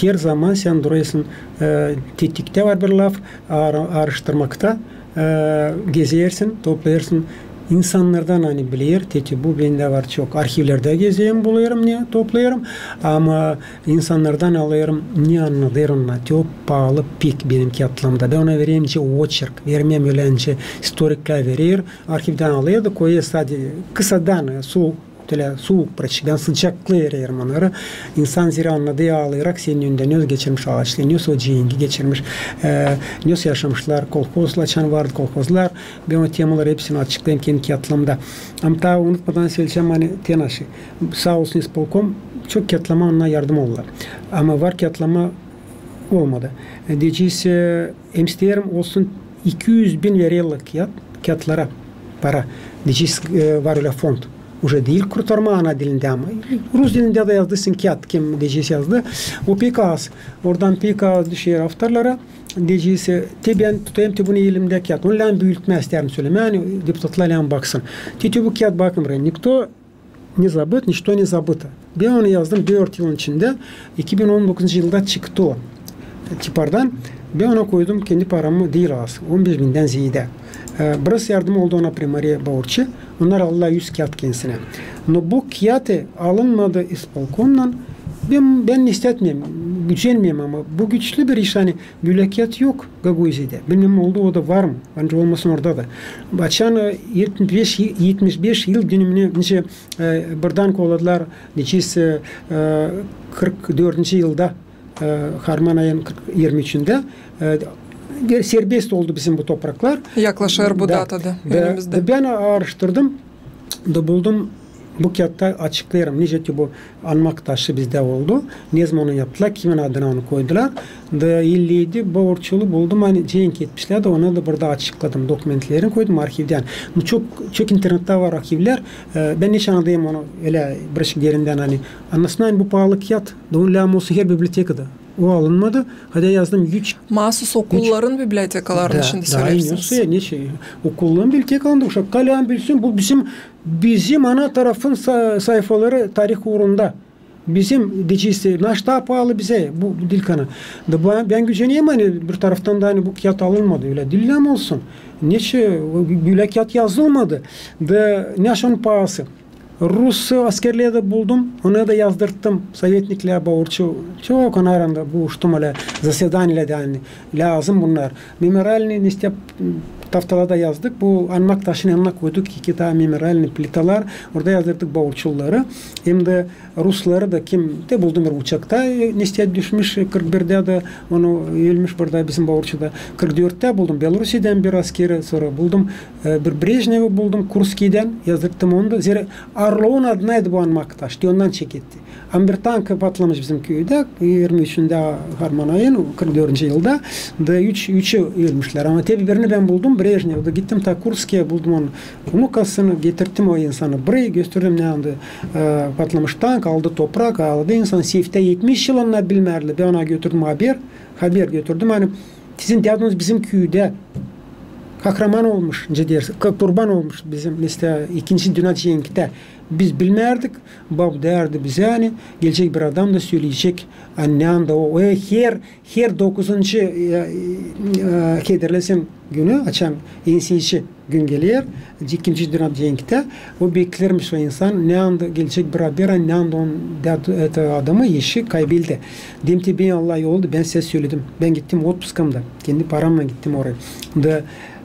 Her zaman sän durêrsın, e, tetiktä var bir laf, aara-, aaraştırmakta, e, gezersin, toplêêrsın İnsannardan ani bilerim, teti bu bendä var çok. Arhivlerdä gezerim, bulêrım, ne toplêêrım. Ama insannardan alêrım, ne annadêr onnar. Te o paalı pek benim kiyatlarımda. Bän ona vererim nicä oçerk, vermeerim ölä nicä istoriklär verer. Arhivdän alêr da koyêr sade kısadan, e, su Tölä suuk, pratik, bän sıcaklı vererim onnarı. İnsan zerä annadêr, alêêr, senin önündä ne geçirmiş aaçlar, ne o cengi geçirmiş, e, ne yaşamışlar, kolhozlar, açan vardı kolhozlar. Bän o temaları hepsini açıklêêrım kendi kiyatlarımda. Ama taa unutmadan söleyecäm, ani te naşı. Saa olsun ispolkom, çok kiyatlama onnar yardım oldular. Ama var kiyatlama olmadı. E, deyecez, e, em isteerim olsun iki üz bin vererlär kiyat, kiyatlara para. Deyecez, e, var ölä fond. Uje diil kurtarma ana dilindä, ama rus dilindä dä yazdırsın kiyat, kim deyecez yazdı. O pek az. Oradan pek az düşer avtorlara. Deyecez, e, te bän tutêrım te bunu elimdä kiyat. Onu lääzım büütmää, isteerim sölemää, ani deputatlar lääzım baksın. Te, te bu kiyat, bakın, nikto не забыт, ничто не забыто. Bän onu yazdım dört yılın içindä. İki bin on dokuzuncu yılda çıktı o tipardan. Bän ona koydum kendi paramı diil az, on beş bindän zeedä. E, biraz yardım oldu ona primariya Baurçu. Onnar aldılar üz kiyat kendisinä. No bu kiyatı alınmadı ispolkomdan. Bän, bän ne istämeerim, gücenmeerim, ama bu güçlü bir iş, ani bölä kiyat yok Gagauziyada. Bilmeerim, oldu o da var mı? Bence olmasın orada da. Açan, e, etmiş beş, etmiş beş yıl dönümünü, nicä, e, buradan kolladılar, deyecez, e, e, kırk dördüncü yılda, e, harman ayın kırk, irmi üçündä, e, serbest oldu bizim bu topraklar. Yaklaşêr bu datada önümizdä. Da bän aaraştırdım, da buldum, bu kiyatta açıklêêrım, nicä te bu anmak taşı bizdä oldu, ne zaman onu yaptılar, kimin adına onu koydular. Da elli edi baurçulu buldum, ani cenk etmişlär, da onu da burada açıkladım, dokumentlerini koydum arhivdän. Bu çok, çok internettä var arhivlär. E, bän hiç annadêrım onu ölä birazcık derindän, ani annasınnar, ani bu paalı kiyat, da onu lääzım olsun her bibliotekada. O alınmadı. Hatta yazdım üç. Maasus okulların bibliotekalarında şindi söleersiniz. Ne şey, okulların bibliotekalarında uşaklar lääzım bilsin, bu bizim, bizim ana tarafın sa-, sayfaları tarih uurunda. Bizim deyecez, naşta paalı bizä bu, bu dilkanı. Da bän, bän gücenerim, ani bir taraftan da, ani bu kiyat alınmadı, ölä diil, lääzım olsun. Neçin bölä kiyat yazılmadı? Da ne onun paası? Rus askerleri dä buldum, onu da yazdırttım. Sovetniklär baurçu, çok onnar arasında buluştum, ölä zasedanilerdä, ani lääzım bunnar. Memorialnıy, işte, taftalarda yazdık, bu anmak taşını yanına koyduk, iki taa memorialnıy plitalar, orada yazdırdık baurçulları. Hem dä rusları da, kim te buldum bir uçakta, e, işte, düşmüş, e, kırk birdä da onu ölmüş burada bizim baurçuda. Kırk dörttä buldum Belorussiyadän bir askeri, sora buldum, e, bir Brejnevi buldum, Kurskiydän, yazdırttım onu da. Zerä Orlovun adınaydı bu anmak taşı, te ondan çeketti. Ama bir tank patlamış bizim küüdä, irmi üçündä harman ayın, kırk dördüncü yılda, da üç, üçü ölmüşlär. Ama te birini bän buldum, Brejnevi, da gittim ta Kurskiyä, buldum onun unukasını, getirttim o insanı burayı, gösterdim, ne anda, e, patlamış tank, aldı toprak, aldı insan, seftä etmiş yıl onnar bilmärdilär. Bän ona götürdüm haber, haber götürdüm, ani sizin dädunuz bizim küüdä kahraman olmuş, nicä deersin, ka-, kurban olmuş bizim, mesela, ikinci dünnä cenktä. Biz bilmärdik, bab deerdi bizä, ani gelecek bir adam da söleyecek, ani ne anda o, o her, her dokuzuncu, e, e, Kederlesin günü, açan ensi gün geler, ikinci dünnä cenktä, o beklermiş o insan, ne anda gelecek bir haber, ani ne anda onun dä-, adamı, eşi kaybeldi. Dedim te bän, Allah yoldu, bän sizä söledim. Bän gittim otpuskamda, kendi paramnan gittim oraya. Da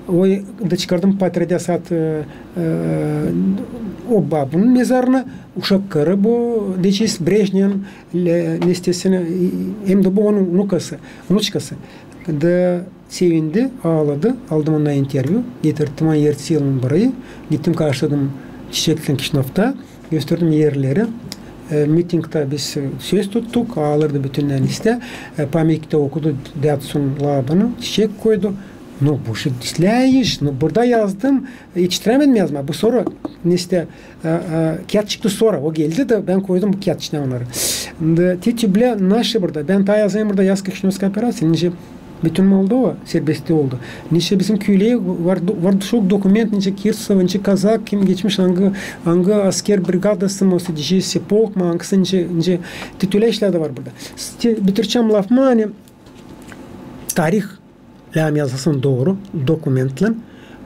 o, da çıkardım portretini, e, e, o babunun mezarına, uşakları bu, deyecez, Brejnevin, e, nestesini, hem dä bu onun unukası, unuçkası. Da sevindi, aaladı. Aldım ondan intervyu. Getirttim onu ertesi yılın burayı. Gittim, karşıladım çiçeklän Kişinövtä. Gösterdim erleri. E, mitingtä biz, e, söz tuttuk. Aalırdı bütünnän, işte. E, pamyatniktä okudu dädusunun laabanı. Çiçek koydu. Nu, bu şindi islää iş. Nu, burada yazdım. E, etiştirämedim yazmaa. Bu sora, işte, e, e, kiyat çıktı sora. O geldi da bän koydum bu kiyat içinä onnarı. Da te, te bilä, naşı burada. Bän taa yazêrım burada «Yazka-Kişinövskaya operaţiya». Nicä bütün Moldova serbest oldu. Nicä bizim küülär var, var çok dokument, nicä Kirtsov, nicä Kazak, kim geçmiş, angı, angı asker brigadası mı, deyecez, polk mı, angısı, nicä, nicä, te tölä işlär dä var burada. Te, bitircäm lafımı, ani tarih lääzım yazılsın dooru dokumentlän.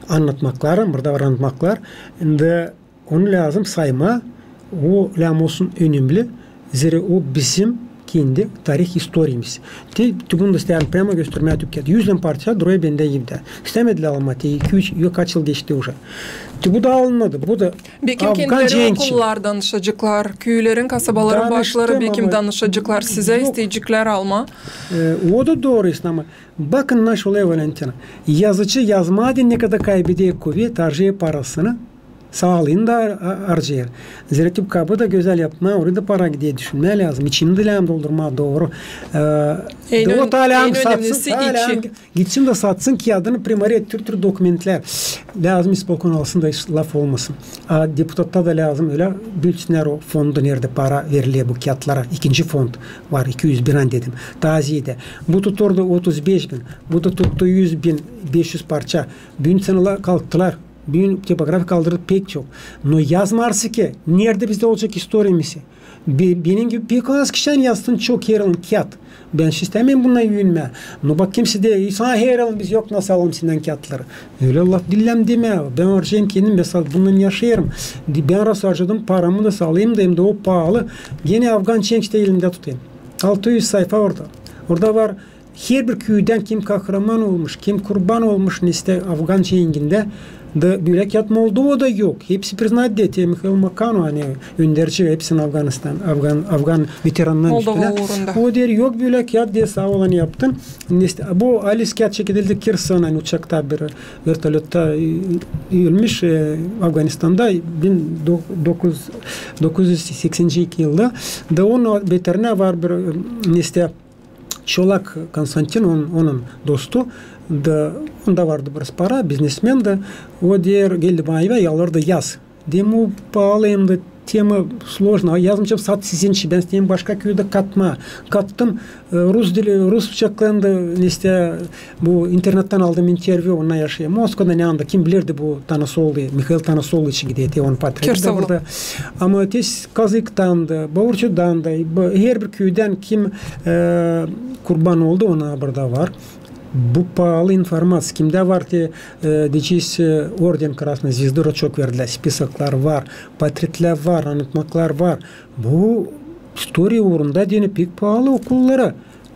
annatmaklar, burada var annatmaklar. Da onu lääzım saymaa, o lääzım olsun önemli, zerä o bizim kendi tarih istoriyamız. Te, te bunu da isteerim prama göstermää, tükät. Üz parça durêr bendä evdä. İstämedilär almaa, te iki, üç, yok, kaç yıl geçti uje. Te bu da alınmadı, bu da Bekim kendileri okullardan danışaceklar, küülerin, kasabaların başları bekim danışaceklar sizä, isteyeceklär almaa. E, o da dooru, ama bakın, naşey olêr, Valentina. Yazıcı yazmaa deyni nekadar kaybeder kuvet, harcêêr parasını, saalıını da har-, har-, harcêêr. Zerä te bu kabı da gözäl yapmaa, oraya da para gider, düşünmää lääzım. İçini dä lääzım doldurmaa, dooru. E, en ön-, en önemlisi içi. Gitsin da satsın kiyadını, primaret, tür-tür dokumentlär. Lääzım isbalkon alsın da hiç laf olmasın. A deputatta da lääzım ölä bilsinnär o fondu, neredä para veriler bu kiyatlara. İkinci fond var, iki üz bin, ani dedim. Taaziyedä. Bu tutar da otuz beş bin, bu da tuttu üz bin beş üz parça. Büün cennalar kalktılar. Büün tipografi kaldırdı pek çok. No yazmêêrsın ki, neredä bizdä olacek istoriyamız? Be-, benim gibi pek az kişi ani yazsın çok herılın kiyat. Bän istämeerim bundan üüünmää. No bak, kimsä dä, insan herılın biz yok nasıl alalım sendän kiyatları. Ölä laf diil lääzım demää. Bän harcêêrım kendim, bän sa-, bundan yaşêêrım. Di-, bän raz harcadım paramı da, saalıımı da, hem dä o paalı. Genä afgan çenk işte elimdä tutêrım. Altı üz sayfa orada. Orada var herbir küüdän kim kahraman olmuş, kim kurban olmuş, neysä, afgan çengindä. Da bölä kiyat Moldovada yok. Hepsi priznat, deer, te Mihail Makanov, ani önderci hepsinin Afganistan, afgan, afgan veteranların üstünä. Moldova uurunda. O deer, yok bölä kiyat, deer, saa ol, ani yaptın. Neysä, bu alis kiyat çekildi Kirsan, ani uçakta bir vertolyotta, e, ölmüş, e, Afganistanda bin dokuz, dokuz üz seksen iki yılda. Da onun beterinä var bir, e, neysä, Çolak Konstantin, on-, onun dostu, da onda vardı biraz para, biznesmen da. O deer, geldi bana evä, yalvardı, yaz. Deerim, o paalı hem dä tema sложно, yazmayacam, sat sizin için, bän isteerim başka küüdä katmaa. Kattım, e, rus dili, rus uçaklarında, neysä, bu internettän aldım intervyu, onunnan yaşêêr Moskvada, ne anda, kim bilärdi, bu tanısı oldu, Mihail tanısı oldu, için gider, te onun portreti dä burada. Ama te kazaktan da, baurçudan da, bu, herbir küüdän kim, e, kurban oldu, ona burada var. Bu paalı informaţiya. Kimdä var te, e, deyecez, e, orden Krasnıy Zvezdı, çok verdilär, spisoklar var, portretlär var, annatmaklar var. Bu istoriya uurunda deyni pek paalı okullara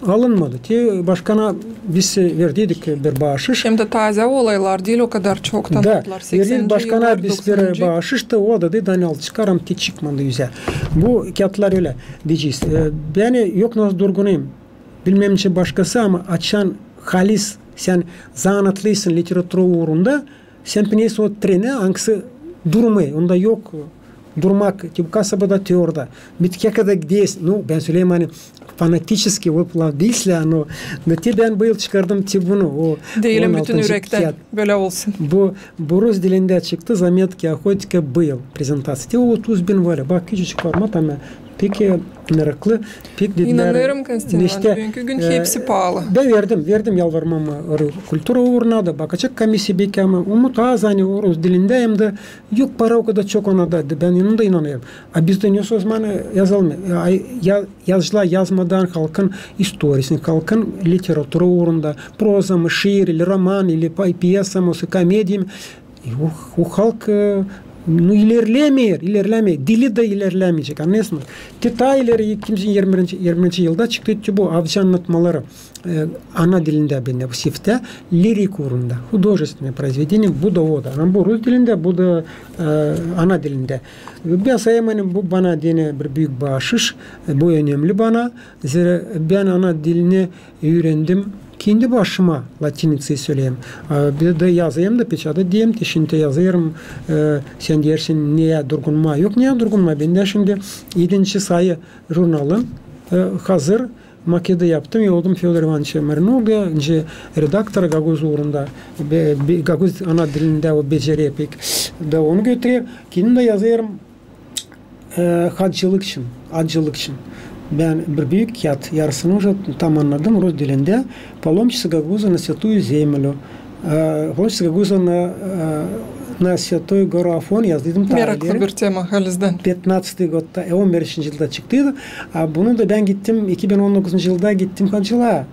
alınmadı. Te başkana biz, e, verdiydik bir baaşış. Hem dä taazä olaylar diil o kadar çok tanıttılar. Da, verdiydik başkana biz bir baaşış da, o da dedi, ani al çıkar, ama te çıkmadı üzä. Bu kiyatlar ölä, deyecez. E, bän yok nasıl durgunêrım. Bilmeerim, neçin başkası, ama açan halis sän zanaatlıysın literatura uurunda, sän pinärsä o trenä, angısı durmêêr, onda yok durmak, te bu kasabada, te orada. Bitkiyä kadar gidersin. No, bän söleerim, ani fanatiçeski o laf diil islää, no, no te bän bu yıl çıkardım te bunu, o. Dilerim bütün ürektän bölä olsun. Bu, bu rus dilindä çıktı, Заметки охотника, bu yıl prezentaţiya. Te otuz bin var, bak, küçücük format, ama pek meraklı, pek dediler. İnanêrım, Konstantin, neştä, büünkü gün, e, hepsi paalı. Da verdim, verdim yalvarmamı kultura uuruna da, bakacek komissiya beki, ama umut az, ani o rus dilindä hem dä yok para o kadar çok ona da, bän onu da inanêrım. A bizdä ne söz, ani yazılmêêr. A, ya, yazıcılar yazmadan halkın istoriyasını, halkın literatura uurunda, proza mı, şiir ili roman, ili pa-, pyesa mı, olsun komediya mı, E, o, o halk, e, no, ilerlämeer, ilerlämeer. Dili dä ilerlämeyecek, annêêrsınız. Te taa ileri, iki bin yirminci, yirminci yılda çıktı te bu avcı annatmaları, e, ana dilindä bendä, bu siftä, lirik uurunda, художественное произведение, bu da o da. Ama bu rus dilindä, bu da, e, ana dilindä. Bän sayêrım, ani bu bana deyni bir büük baaşış, e, bu önemli bana. Zerä bän ana dilini üürendim kendi başıma, latiniţayı söleerim. A, bir dä yazêrım da, peçat ederim, te şindi yazêrım, e, sän deersin, neyä durgunmaa. Yok, neyä durgunmaa, bendä şindi edinci sayı jurnalın, e, hazır, maketi yaptım, yolladım Födor İvanoviç Marinogaya, nicä redaktora, gagauz uurunda, be-, be-, gagauz ana dilindä o becerer pek. Da onu götürer, kendim dä yazêrım, E, haccılık için, haccılık için. Bän bir büük kiyat, yarısını uje tamannadım rus dilindä. Паломничество гагауза на Святую Землю. E, паломничество гагауза на, e, на Святую гору Афон yazdıydım. Meraklı bir tema, halizdän. Пятнадцатый годта, e, on beşinci yılda çıktıydı. A, bunu da bän gittim, iki bin on dokuzuncu yılda gittim haccılıa.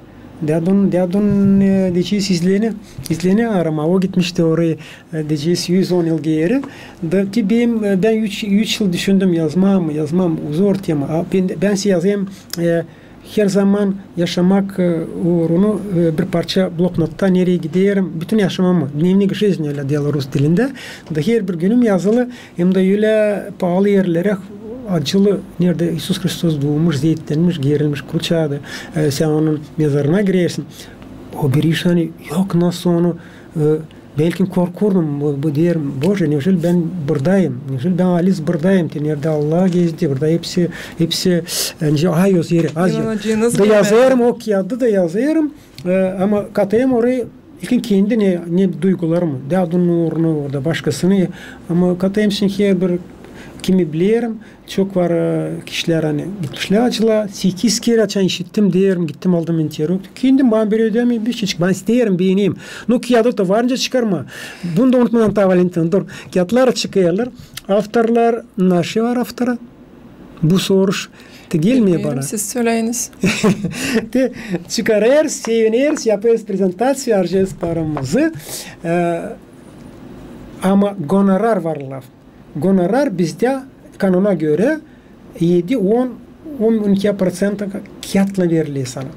Dedim, dedim, e, deyecez, izleni, izleni arama. O gitmişti orayı, e, deyecez, üz on yıl geeri. Da ki benim, e, bän üç, üç yıl düşündüm, yazmam mı, yazmam mı, zor tema. A, bän, bän sä yazêrım, e, herzaman yaşamak, e, uurunu, e, bir parça bloknotta nereyi giderim, bütün yaşamamı, дневник жизни ölä deerlär rus dilindä. Da herbir günüm yazılı, hem dä ölä paalı erlerä, acılı, neredä İisus Hristos duumuş, zeetlenmiş, gerilmiş, kruçadı, e, sän onun mezarına girersin. O bir iş, ani yok nasıl onu, e, belki korkurdum, bu, bu deerim, Bože, neujeli bän burdayım, neujeli bän alis burdayım, te neredä Allah gezdi, burada hepsi, hepsi, e, az eri, az eri. Da yazêrım, o kiyadı da yazêrım, e, ama katêrım orayı, ilkin kendi ne, ne duygularımı, dadunun uurunu orada, başkasını, ama katêrım şindi herbir kimi bilerim, çok var, e, kişilär, ani gitmişlär acıla, sekiz kerä açan işittim, deerim, gittim, aldım intervyu. Kendim, bana bir ödemey, bir şey çık-, bän isteerim, beenerim. Nu, kiyadı da var nicä çıkarmaa. Bunu da unutmadan, taa, Valentin, dur. Kiyatlar çıkêrlar. Avtorlar, naşı var avtora? Bu soruş te gelmeer bana. Siz söleyiniz. Te çıkarêrız, sevineriz, yapêrız prezentaţiya, harcêêrız paramızı. E, ama gonorar var laf. Gonorar bizdä kanona görä edi, on, on iki proţent kiyatlan veriler sana.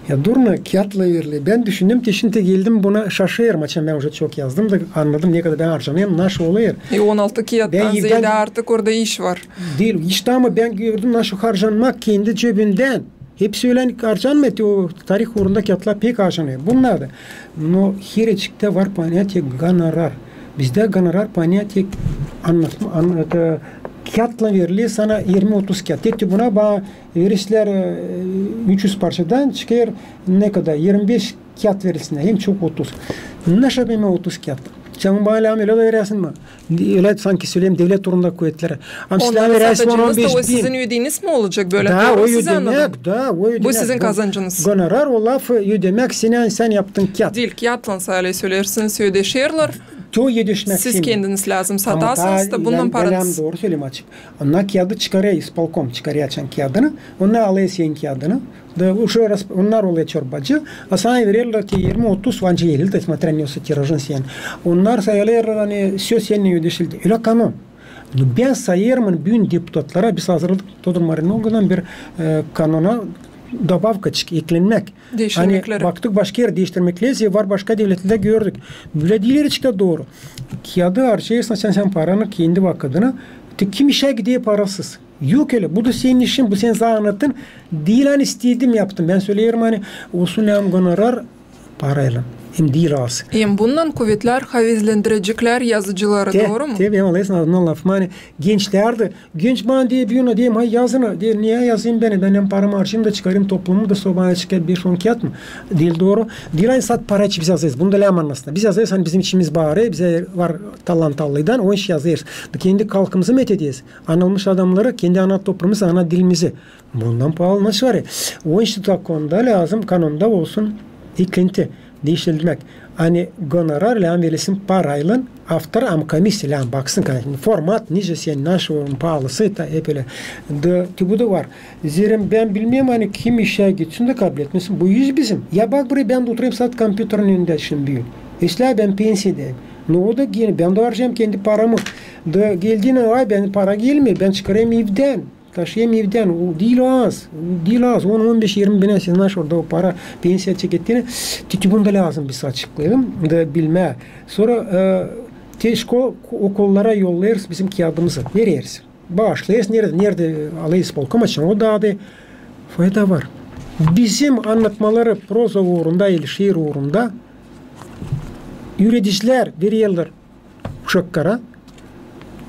Ya durna, kiyatlan veriler. Bän düşündüm, te şindi geldim buna, şaşêrım, açan bän uje çok yazdım da annadım, nekadar bän harcanêrım, naşı olêr. E, on altı kiyattan zeedä artık orada iş var. Diil, işte, ama bän gördüm, naşı harcanmak kendi cebindän. Hepsi ölä harcanmêêr, o tarih uurunda kiyatlar pek harcanêr. Bunnar da. No hereciktä var понятие gonorar. Bizdä gonorar понятие annatma, an-, это, kiyatlan veriler sana irmi-otuz kiyat. Te buna bana verirlär, e, üç üz parçadan çıkêr nekadar? İrmi beş kiyat verilsin, hem çok otuz. Naşı bän otuz kiyat? Sän bana lääm ölä da veräsin mi? Ölä sanki söleyim, devlet uurunda kuvetlerä. Ama sän lääm veräsin on, on beş bin. O sizin ödeniz mi olacek bölä? Da, o ödemäk, da, o ödemäk. Bu sizin kazancınız. Gonorar, o laf ödemäk, sän, sän yaptın kiyat. Diil, kiyatlan sälä söleersiniz, ödeşerlär. Çoyu ödeşmäk. Siz kendiniz lääzım satasınız da bundan paranız. Ama taa, lääm dooru söleyim açık. Onnar kiyadı çıkarêr, ispolkom çıkarêr açan kiyadını, onnar alêr senin kiyadını. Da uşak, onnar olêr çorbacı, a sana vererlär te irmi-otuz, ancak elli da, смотря ne olsa tiražın senin. Onnar sayêrlar, ani söz sendän ödeşildi. Ölä kanon. Nu, bän sayêrım, ani büün deputatlara biz hazırladık Todor Marinogadan bir, e, kanona добавка çık-, eklenmäk. Ani baktık başka er diiştirmekleri, var başka devletlerdä gördük. Bölä diil hereciktä dooru. Kiyadı harcêêrsın sän, sän paranı kendi vakıdına. Te kim işä gider parasız? Yok ölä. Bu da senin işin, bu senin zanaatın. Diil ani istedim yaptım. Bän söleerim, ani olsun lääm gonorar paraylan. Hem diil az. Hem bundan kuvetlär havezlendireceklär yazıcıları, dooru mu? Te, te, bän alayım adından lafımı, ani gençlär dä, genç bana deer, büün deerim, hay yazın, deer, ne yazayım bän, bän hem paramı harcayım da çıkarayım toplumu da, sora bana çıkêr beş-on kiyat mı? Diil dooru. Diil ani sade para için biz yazêrız. Bunu da lääm annasınnar. Biz yazêrız, ani bizim içimiz baarêr, bizä var talantalıydan, onun için yazêrız. Da kendi halkımızı methederiz. Anılmış adamnarı, kendi ana toplumumuzu, ana dilimizi. Bundan paalı naşı var ya? Onun için zakonda lääzım, kanonda olsun eklenti, diiştirilmäk. Ani gonorar lääm verilsin paraylan avtora, ama komissiya lääm baksın, format, nicä sän, naşı onun paalısı, ta hep ölä. Da, te bu da var. Zerä bän bilmeerim, ani kim işä gitsin da kabletmesin, bu iş bizim. Ya bak burayı, bän dä oturêrım sade kompyuterin önündä şindi büün. Islää bän pensiya deyim. No o da genä, bän dä harcêêrım kendi paramı. Da geldiynän, ay, bän para gelmeer, bän çıkarêrım evdän. Taşıyêrım evdän, o diil az, diil az, on, on beş, irmi binä, sän naşı orada o para, pensiya çekettiynän, te, te bunu da lääzım biz açıklayalım da bilmää. Sora, e, te şko-, okullara yollêêrız bizim kiyadımızı, vereriz. Baaşlêêrız, neredä, neredä alêr ispolkom açan, o da da fayda var. Bizim annatmaları proza uurunda, el şiir uurunda üüredicilär vererlär uşaklara,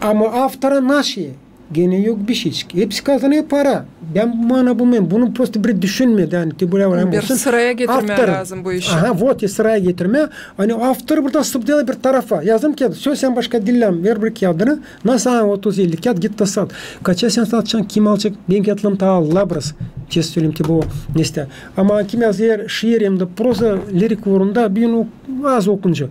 ama avtora naşı? Genä yok bişeycik. Hepsi kazanêr para. Bän buna bulmêêrım. Bunu prosto biri düşünmedi, ani te bölä var. Bir olsun. Sıraya getirmää lääzım bu işi. Aha, vot, e, sıraya getirmää. Ani avtor burada sıbdelêr bir tarafa. Yazdım ki, söz sän başka diil lääm, ver bir kiyadını. Nasıl, otuz-elli kiyat, git da sat. Kaça sän satacın, kim alacek? Benim kiyatlarım taa alabras. Çestno söleyim, te bu nestä. Ama kim yazêr şiir hem dä proza, lirik uurunda, büün o az okunca.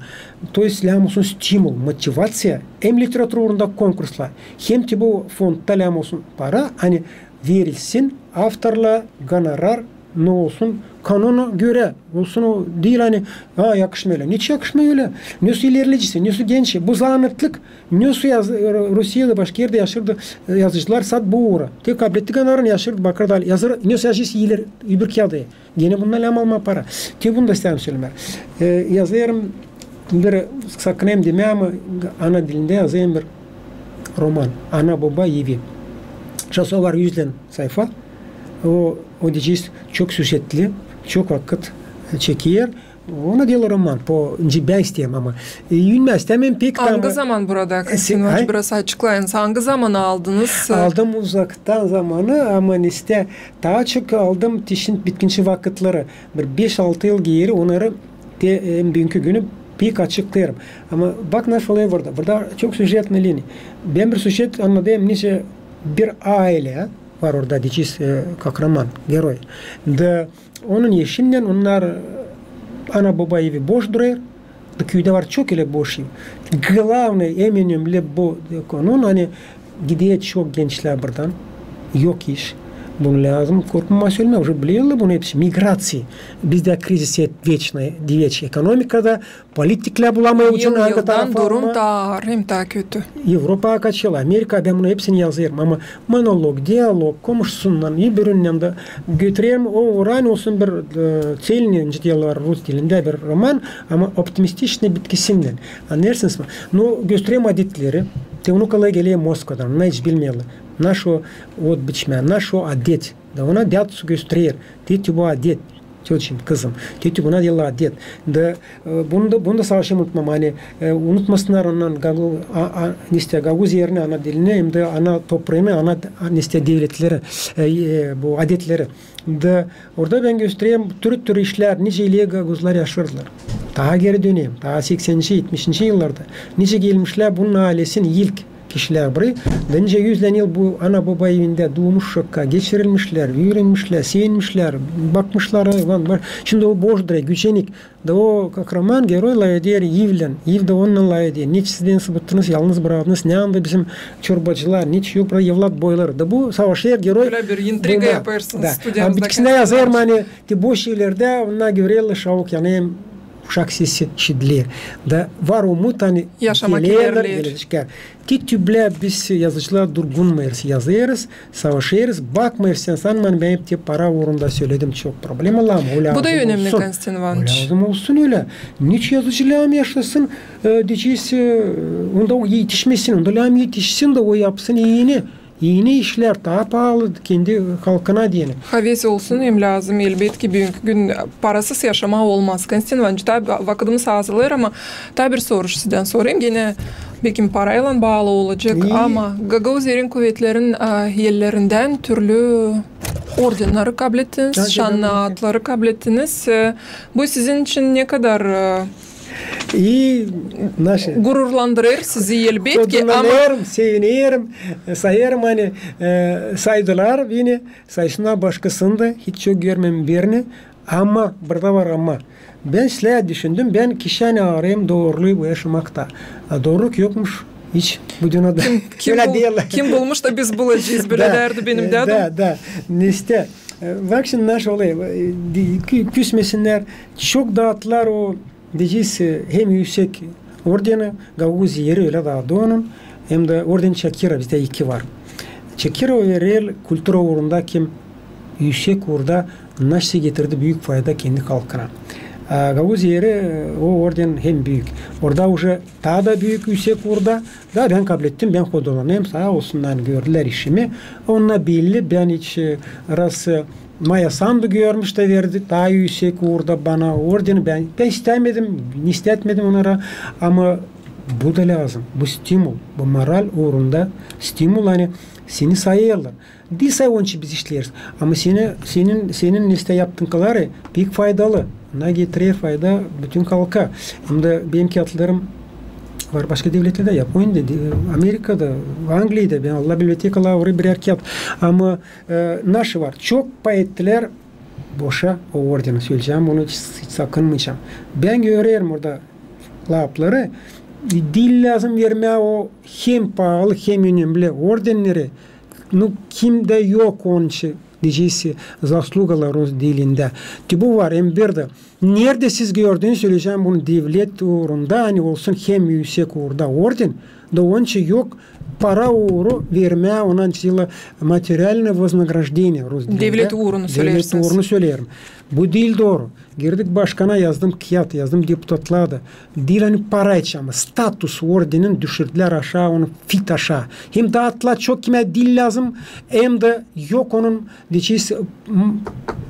То есть lääzım olsun stimul, motivaţiya, hem literatura uurunda konkurslar, hem te bu fondda lääzım olsun para, ani verilsin avtorlara gonorar Ne olsun, kanona görä olsun, o diil ani, a, yakışmêêr ölä. Neçin yakışmêêr ölä? Nesoy ilerleyicisi, nesoy genç. Bu zaanıtlık. Nesoy yaz-, Ru-, Rusiyada, başka erdä yaşêêrdı, e, yazıcılar sade bu uura. Te kablettik onnarın, yaşêêrdı, bakêrdı, yazêr, nesoy yazıcı iiler, öbür kiyada. Genä bundan lääm almaa para. Te bunu da isteerim sölemää. E, yazêrım bir, sakınêrım demää, ama ana dilindä yazêrım bir roman. "Ana-boba evi". Şansona var üz sayfa. O, o deyecez, çok süjetli, çok vakıt çeker. Ona diil roman, po, nicä bän isteerim, ama, e, bilmäm, isteerim pek. Angı zaman burada, e, Konstantin Ivanoviç, biraz açıklayınız. Angı zaman aldınız? Aldım uzaktan zamanı, ama neçin taa çok aldım, te şindi bitkinci vakıtları. Bir beş-altı yıl geeri onnarı te, e, büünkü günü pek açıklayêrım. Ama bak, nasıl olêr burada. Burada çok süjetnıy liniya. Bän bir süjet annadêrım, nicä bir aylä var orada, deyecez, e, kahraman, geroy. Da onun eşinnän onnar, e, ana-boba evi boş durêr. Da küüdä var çok ölä boş ev. Glavnıy, en önemli bu, e, konu, ani gider çok gençlär buradan. Yok iş. Bunu lääzım korkmamaa sölemää. Uje bilerlär bunu hepsi. Migraţiya. Bizdä krizis hep veçnıy, diveç ekonomikada, politiklär bulamêêr ucunu angı tarafa almaa. Durum taa aar hem taa kötü. Evropa kaçêr, Amerika, bän bunu hepsini yazêrım. Ama monolog, dialog, komşusunnan, öbürünnän dä götürerim o uura, olsun bir, e, цельный, nicä diilär rus dilindä, bir roman, ama optimistiçnıy bitkisinnän. Annêêrsınız mı? Nu, göstererim adetleri. Te unukalar geler Moskvadan, onnar hiç bilmeerlär, naşo ot biçmää, naşo adet. Da ona dädu gösterer. Dedi, bu adet. Teyçim, kızım. Dedi, buna diilär adet. Da, e, bunu da, bunu da savaşêrım unutmamaa, ani, e, unutmasınnar onnar Gagu-, a, a, neçin, Gagauz Yerini ana dilini hem dä ana topraanı, ana, a, neçin, devletleri, e, e, bu adetleri. Da orada bän göstererim türlü-türlü işlär, nicä ileri gagauzlar yaşêêrdılar. Taa geeri dönerim, taa sekseninci, etmişinci yıllarda. Nicä gelmişlär bunun aylesinin ilk kişilär burayı. Da nicä üzlän yıl bu ana-boba evindä duumuş uşakka geçirilmişlär, üürenmişlär, sevinmişlär, bakmışlar, ayvan var. Şindi o boş durêr, gücenik. Da o kahraman, geroy laf eder evlän, ev dä onunnan laf eder. Neçin siz beni sıbıttınız, yalnız braktınnız, neredä bizim çorbacılar, neçin yok burada evlat boyları. Da bu savaşêr geroy. Bölä bir intriga yapêrsınız. Da. Ama bitkisindä yazêrım, ani te boş evlerdä onnar görerlär, şavuk yanêr hem uşak sesi işidiler. Da var umut, ani yaşamak ilerleer. Gelecek. Te tüplä biz, yazıcılar, durgunmêêrız, yazêrız, savaşêrız, bakmêêrız, sän sanma, ani bän hep te para uurunda söledim, çok problemalar, ama o lääzım olsun. Bu da önemli, Konstantin Ivanoviç. O lääzım olsun ölä. Neçin yazıcı lääzım yaşasın, e, deyecez, e, onda o etişmesin, onda lääzım etişsin da o yapsın iini. İini işlär, taa paalı kendi halkına deyni. Haves olsun hem lääzım, elbetki, büünkü gün parasız yaşamaa olmaz. Konstantin Ivanoviç, taa va-, vakıdımız azalêr, ama taa bir soruş sizdän sorayım. Genä, bekim, paraylan baalı olacek, ama Gagauz Yerin kuvetlerin, a, ellerindän türlü ordenneri kablettiniz, şanlı adları kablettiniz. E, bu sizin için ne kadar, e, gururlandırêr sizi, elbetki, ama... Sevinerim, sevinerim, e, sayêrım, ani, e, saydılar beni, saysınnar başkasını da, hiç çok görmeerim birini, ama burada var ama. Bän islää düşündüm, bän kişi, ani aarêêrım dooruluyu bu yaşamakta. A dooruluk yokmuş hiç bu dünnedä. Ölä deerlär. Kim bulmuş da biz bulacez, bölä deerdi benim dädum. Da, da. Neçin, e, bak şindi naşey olêr, e, di-, kü-, küsmesinnär, çok daattılar o deyecez, e, hem üüsek ordeni, Gagauz Yeri, ölä dä adu onun, hem dä orden Çakirova, bizdä iki var. Çakirova verer kultura uurunda, kim üüsek uurda naşey getirdi büük fayda kendi halkına. A Gagauz Yeri, e, o orden hem büük. Orada uje taa da büük üüsek uurda, da bän kablettim, bän hodolanêrım, saa olsunnar, gördülär işimi. Onnar belli, bän hiç, e, раз, e, Maya Sandu görmüş da verdi taa üüsek uurda bana ordeni. Bän, bän istämedim, istätmedim onnara, ama bu da lääzım, bu stimul, bu moral uurunda stimul, ani seni sayêrlar. Diil sade onun için biz işleeriz, ama seni, senin, senin neçin yaptıkların pek faydalı. Ona getirer fayda bütün halka. Hem dä benim kiyatlarım var başka devletlerdä, Yaponiyada, de-, Amerikada, Angliyada, bän aldım bibliotekalara birär kiyat. Ama, e, naşey var. Çok pay ettilär boşa o ordeni, söleyecäm, bunu hiç, hiç sakınmayacam. Bän görerim orada lafları. Diil lääzım vermää o hem paalı, hem önemli ordenneri. Nu, kimdä yok onun için deyecez, zaslugalar rus dilindä. Te bu var, hem bir dä. Neredä siz gördünüz, söleyecäm bunu, devlet uurunda, ani olsun hem üüsek uurda orden, da onun için yok para uuru vermää ona, materialnıy voznograždeniye rus dilindä. Devlet uurunu söleersiniz. Devlet uurunu söleerim. Bu diil dooru. Girdim başkana, yazdım kiyat, yazdım deputatlara da. Diil ani para için, ama status ordenin düşürdülär aşaa, onu fit aşaa. Hem dä attılar, çok kimä diil lääzım, hem dä yok onun, deyecez, m,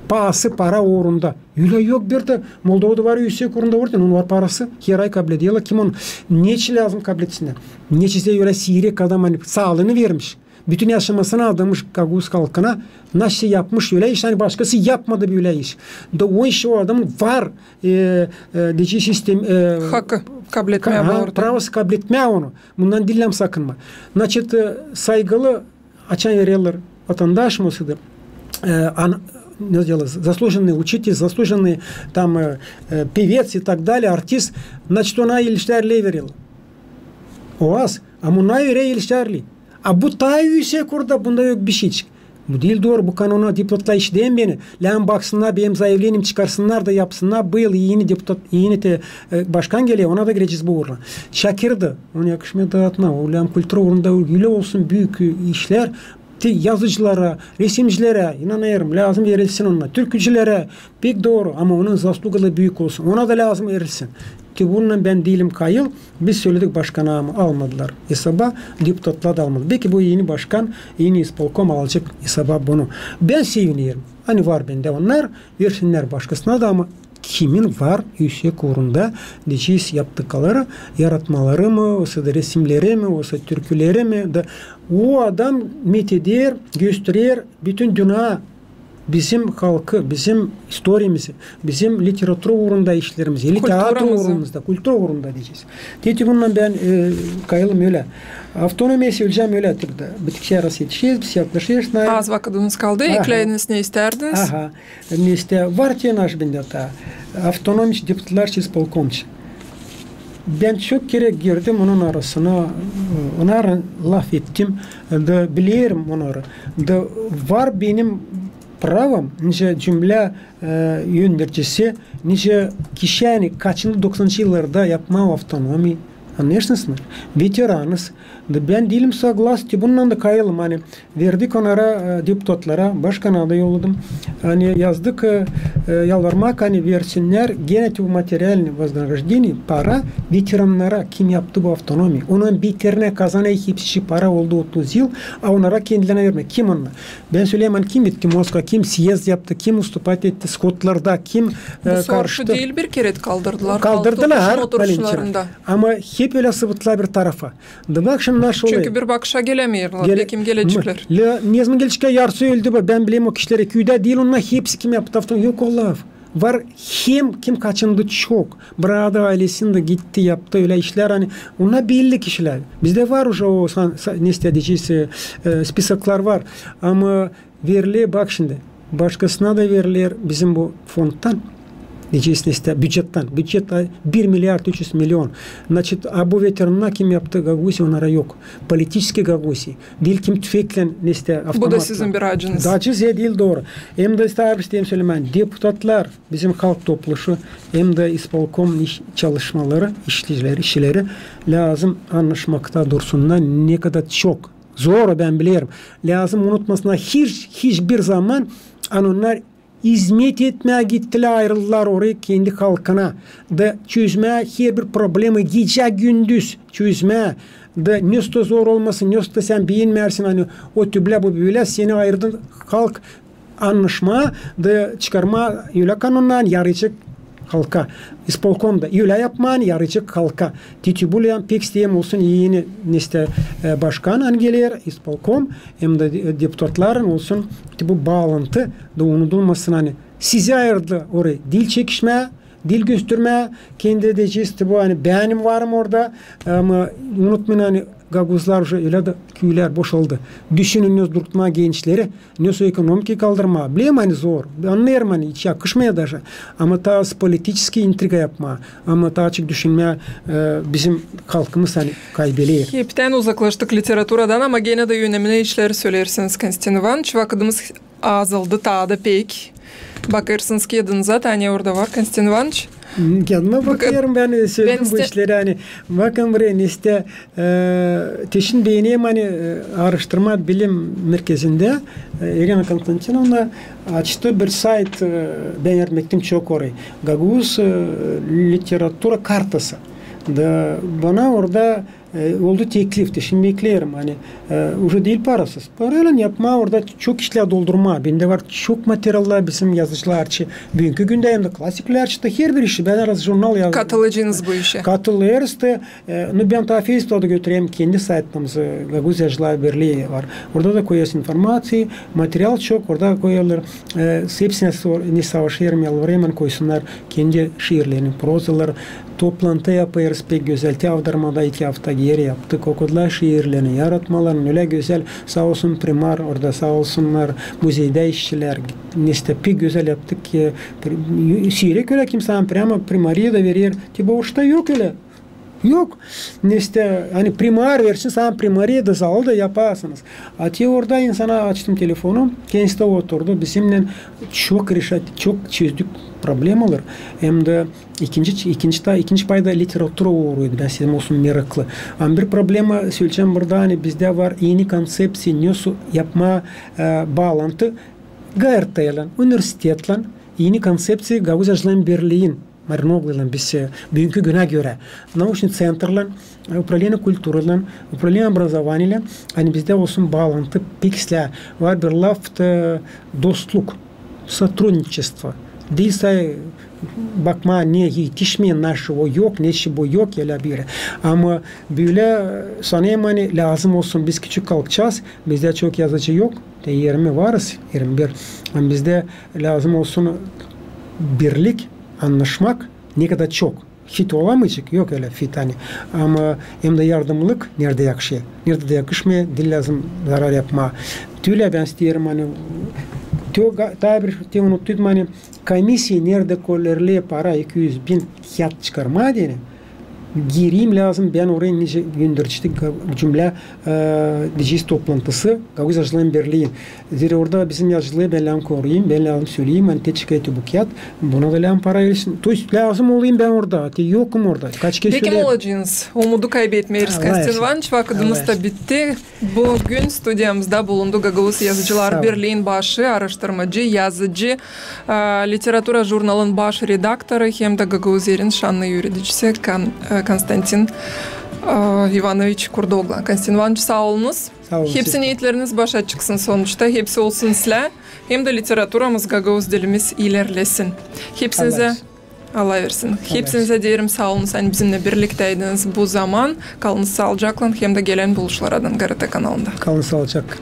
paası para uurunda. Ölä yok bir dä. Moldovada var üüsek uurunda orden, onun var parası. Her ay kablederlär. Kim onu? Neçin lääzım kabletsiniz? Neçin ölä siirek adam, ani saalıını vermiş, bütün yaşamasını adamış gagauz halkına, nasıl yapmış ölä iş, ani başkası yapmadı bölä iş. Da o iş o adamın var, e, e, deyecez sistem, e, hakı kabletmää, pravosı kabletmää onu. Bundan diil lääzım sakınmaa. Значит, e, saygılı, açan vererlär vatandaş mı olsun, e, an-, ne diyecez, заслуженный учитель, заслуженный там, e, e, певец и так далее, артист, значит, ona ilişlär lääzım vererlär. O az, ama ona verä ilişlär lääzım. A bu taa üüsek uurda, bunda yok bişey. Bu diil dooru, bu kanona deputatlar işidä beni. Lääzım baksınnar, benim zayavlenim çıkarsınnar da yapsınnar, bu yıl eni deputat, eni te, e, başkan geler, ona da girecez bu uuruna. Şakir dä, onu yakışmêêr daatmaa, o lääzım kultura uurunda ölä olsun büük, e, işlär. Te yazıcılara, resimcilärä, inanêrım, lääzım verilsin ona, türkücülärä, pek dooru, ama onun zaslugaları büük olsun, ona da lääzım verilsin. Te bununnan bän diilim kayıl, biz söledik başkana, ama almadılar esaba, deputatlar da almadı. Beki bu eni başkan, eni ispolkom alacek esaba bunu. Bän sevinerim, ani var bendä onnar, versinnär başkasına da, ama kimin var üüsek uurunda, deyecez, yaptıkları, yaratmaları mı, osa da resimleri mi, osa türküleri mi, da o adam metheder, gösterer bütün dünneyä bizim halkı, bizim istoriyamızı, bizim literatura uurunda işlerimizi, eli teatro uurunda, kultura uurunda deyecez. Te bununnan bän, e, kayılım ölä. Avtonomiya söleyecäm ölä türdä. Bitkisä arası etişeriz, biz yaklaşêrız. Az vakıdımız kaldı, ekläyiniz, ne istärdiniz? Aha. Nestä var te naş bendä taa avtonomiç deputatlar, ispolkomç. Bän çok kerä girdim onun arasına, e, onnara lafettim, da bilerim onnarı. Da var benim pravom, nicä cümlä, e, öndercisi, nicä kişi, ani kaçındı doksanıncı yıllarda yapmaa avtonomiya. Annêêrsınız mı? Veteranız. Da bän diilim soglas, te bununnan da kayılım, ani verdik onnara, e, deputatlara, başkana da yolladım. Ani yazdık, e, e, yalvarmaa, ani versinnär genä te bu materialnıy voznograždeniye, para veterannara, kim yaptı bu avtonomiya. Onun beterinä kazanêr hepsi para, oldu otuz yıl, a onnara kendilerinä vermeer. Kim onnar? Bän söleerim, ani kim gitti Moskvaya, kim siyezd yaptı, kim ustupat etti shodlarda, kim, e, karıştı. Bu soruşu diil bir kerä kaldırdılar. Kaldırdılar, Valentina. Ama hep ölä sıvıttılar bir tarafa. Da bak şindi naşey olêr. Çünkü bir bakışa gelämeerlär. Kim geleceklär? Ne zaman geleceklär, yarısı öldü, bän bilerim o kişileri. Küüdä diil onnar hepsi, kim yaptı avtonomiya, yok o laf. Var hem kim kaçındı çok. Bradı aylesindä gitti, yaptı ölä işlär, ani onnar belli kişilär. Bizdä var uje o, nestä deyecez, e, spisoklar var. Ama veriler, bak şindi, başkasına da veriler bizim bu fondtan, deyecez, nestä, bücettän. Bücet bir milyard üç üz milyon. Значит, a bu veterannar kim yaptı Gagauziya, onnara yok. Politiçeskiy Gagauziya. Diil kim tüfeklän, nestä, avtomatlan. Bu da sizin bir acınız. Acı, e, diil dooru. Hem dä isteerim sölemää, deputatlar, bizim halk topluşu, hem dä ispolkom iş, çalışmaları, işçileri, işçileri lääzım annaşmakta dursunnar, ne kadar çok. Zor o, bän bilerim. Lääzım unutmasınnar hiç, hiçbir zaman, ani onnar izmet etmää gittilär, ayırıldılar orayı kendi halkına. Da çözmää herbir problema, gecä-gündüz çözmää. Da nestä zor olmasın, nestä sän beenmärsin, ani o tüplä, bu bölä, seni ayırdı halk, annaşmaa da çıkarmaa ölä kanonnar, yarayacek halka. İspolkom da ölä yapmaa, yarayacek halka. Te bu lääzım, pek isteerim olsun eni, nestä, e, başkan, ani geler, ispolkom, hem dä, e, deputatların olsun, te bu baalantı da unudulmasın, ani sizi ayırdı orayı diil çekişmää, diil göstermää kendi, deyecez, te bu, ani bän varım orada, ama unutmayın, ani gagauzlar uje ölä dä küülär boşaldı. Düşünün, nesoy durutmaa gençleri, nesoy ekonomikayı kaldırmaa. Bilerim, ani zor. Annêêrım, ani hiç yakışmêêr daşı. Ama taa az politiçeskiy intriga yapmaa. Ama taa açık düşünmää, e, bizim halkımız, ani kaybeder. Heptän uzaklaştık literaturadan, ama genä dä önemli işleri söleersiniz, Konstantin İvanıç. Vakıdımız azaldı taa da pek. Bakêrsınız kiyadınıza, taa ne orada var, Konstantin İvanıç? Hı, kiyadıma bakêrım, bän söledim bu işleri, ani bakın buraya, neste, e, te şindi beenerim, ani, e, Aaraştırma bilim merkezindä, e, Irina Konstantinovna açtı bir sayt, e, bän yardım ettim çok orayı. Gagauz, e, literatura kartası. Da bana orada e, oldu teklif, te şindi bekleerim, ani, e, uje diil parasız. Paraylan yapmaa orada çok işlär doldurmaa. Bendä var çok materiallar bizim yazıcılar için. Büünkü gündä hem dä klassiklär için, herbir işi. Bän arada jurnal yazdım. Katılêrsınız bu işä? Katılêrız da, e, nu, bän taa Feysbukta da götürerim kendi saytımızı, Gagauz Yazıcılar Birlii var. Orada da koyêrız informaţiyayı, material çok, orada koyêrlar. E, hepsinä sor-, ne savaşêrım, yalvarêrım, ani koysunnar kendi şiirlerini, prozalar, toplantı yapêrız pek gözäl. Te Avdarmada iki afta geeri yaptık. Okudullar şiirlerini, yaratmalarını, ölä gözäl. Saa olsun primar orada, saa olsunnar muzeydä işçilär. Neste pek gözäl yaptık ki, pri-, siirek ölä kimsä prama primariya da verer. Te boşta yok ölä. Yok. Neste, ani primar versin, saa primariya da zalı da yaparsınız. A te orada insana açtım telefonu, kendisi dä oturdu, bizimnän çok reşat-, çok çözdük problemalar. Hem dä ikinci, ikinci, ta, ikinci payda literatura uuruydu, bän istedim olsun meraklı. Ama bir problema söleyecäm burada, ani bizdä var eni konţepţiya, nasıl yapmaa, e, baalantı GRT-ylän, universitetlän, eni konţepţiya Gagauz Yazıcılar Birliin, Marinogluylan biz, e, büünkü günä görä. Nauçnıy ţentrlän, e, upravleniya kulturalan, upravleniya obrazovaniyalan, ani bizdä olsun baalantı pek islää. Var bir laf, e, dostluk, сотрудничество. Diil say bakmaa, ne etişmeer, naşey o yok, neçin bu yok, ölä bir. Ama bölä, e, sanêrım, ani lääzım olsun, biz küçük kalkacez, bizdä çok yazıcı yok. Te irmi varız, irmi bir. Ama bizdä lääzım olsun birlik, annaşmak, ne kadar çok. Fit olamayacek, yok ölä fit, ani. Ama hem dä yardımlık, neredä yakışêr. Neredä dä yakışmêêr, diil lääzım zarar yapmaa. Tölä bän isteerim, ani, tö-, ga-, taa bir te unuttum, ani, komisiya neredä koyêrlar para iki üz bin kiyat çıkarmaa deyni. Gireyim lääzım, bän orayı nicä göndärecäm, cümlä, e, deyecez toplantısı, Gagauz Yazıcılar Birlii. Zerä orada bizim yazıcıları bän lääzım koruyayım, bän lääzım söleyim, ani te çıkêr bu kiyat, buna da lääzım para verilsin. То есть lääzım olayım bän orada, te yokum orada. Kaç kerä söleerim. Bekim olacınız, umudu kaybetmeeriz, Konstantin İvanıç, vakıdımız da bitti. Bugün studiyamızda bulundu Gagauz Yazıcılar Birliin başı, aaraştırmacı, yazıcı, e, literatura jurnalın baş redaktoru hem dä Gagauz Erin şannı üüredicisi Kon-, e, Konstantin, e, İvanoviç Kurdoglan. Konstantin İvanıç, saa olunuz. Saa olun, hepsi siz dä. Neetleriniz başa çıksın sonuçta, hepsi olsun islää, hem dä literaturamız, gagauz dilimiz ilerlesin. Hepsinizä Allah versin. Hepsinizä deerim saa olunuz, ani bizimnän birliktäydiniz bu zaman. Kalınız saalıcaklan hem dä gelän buluşmalardan GRT kanalında. Kalın saalıcaklan.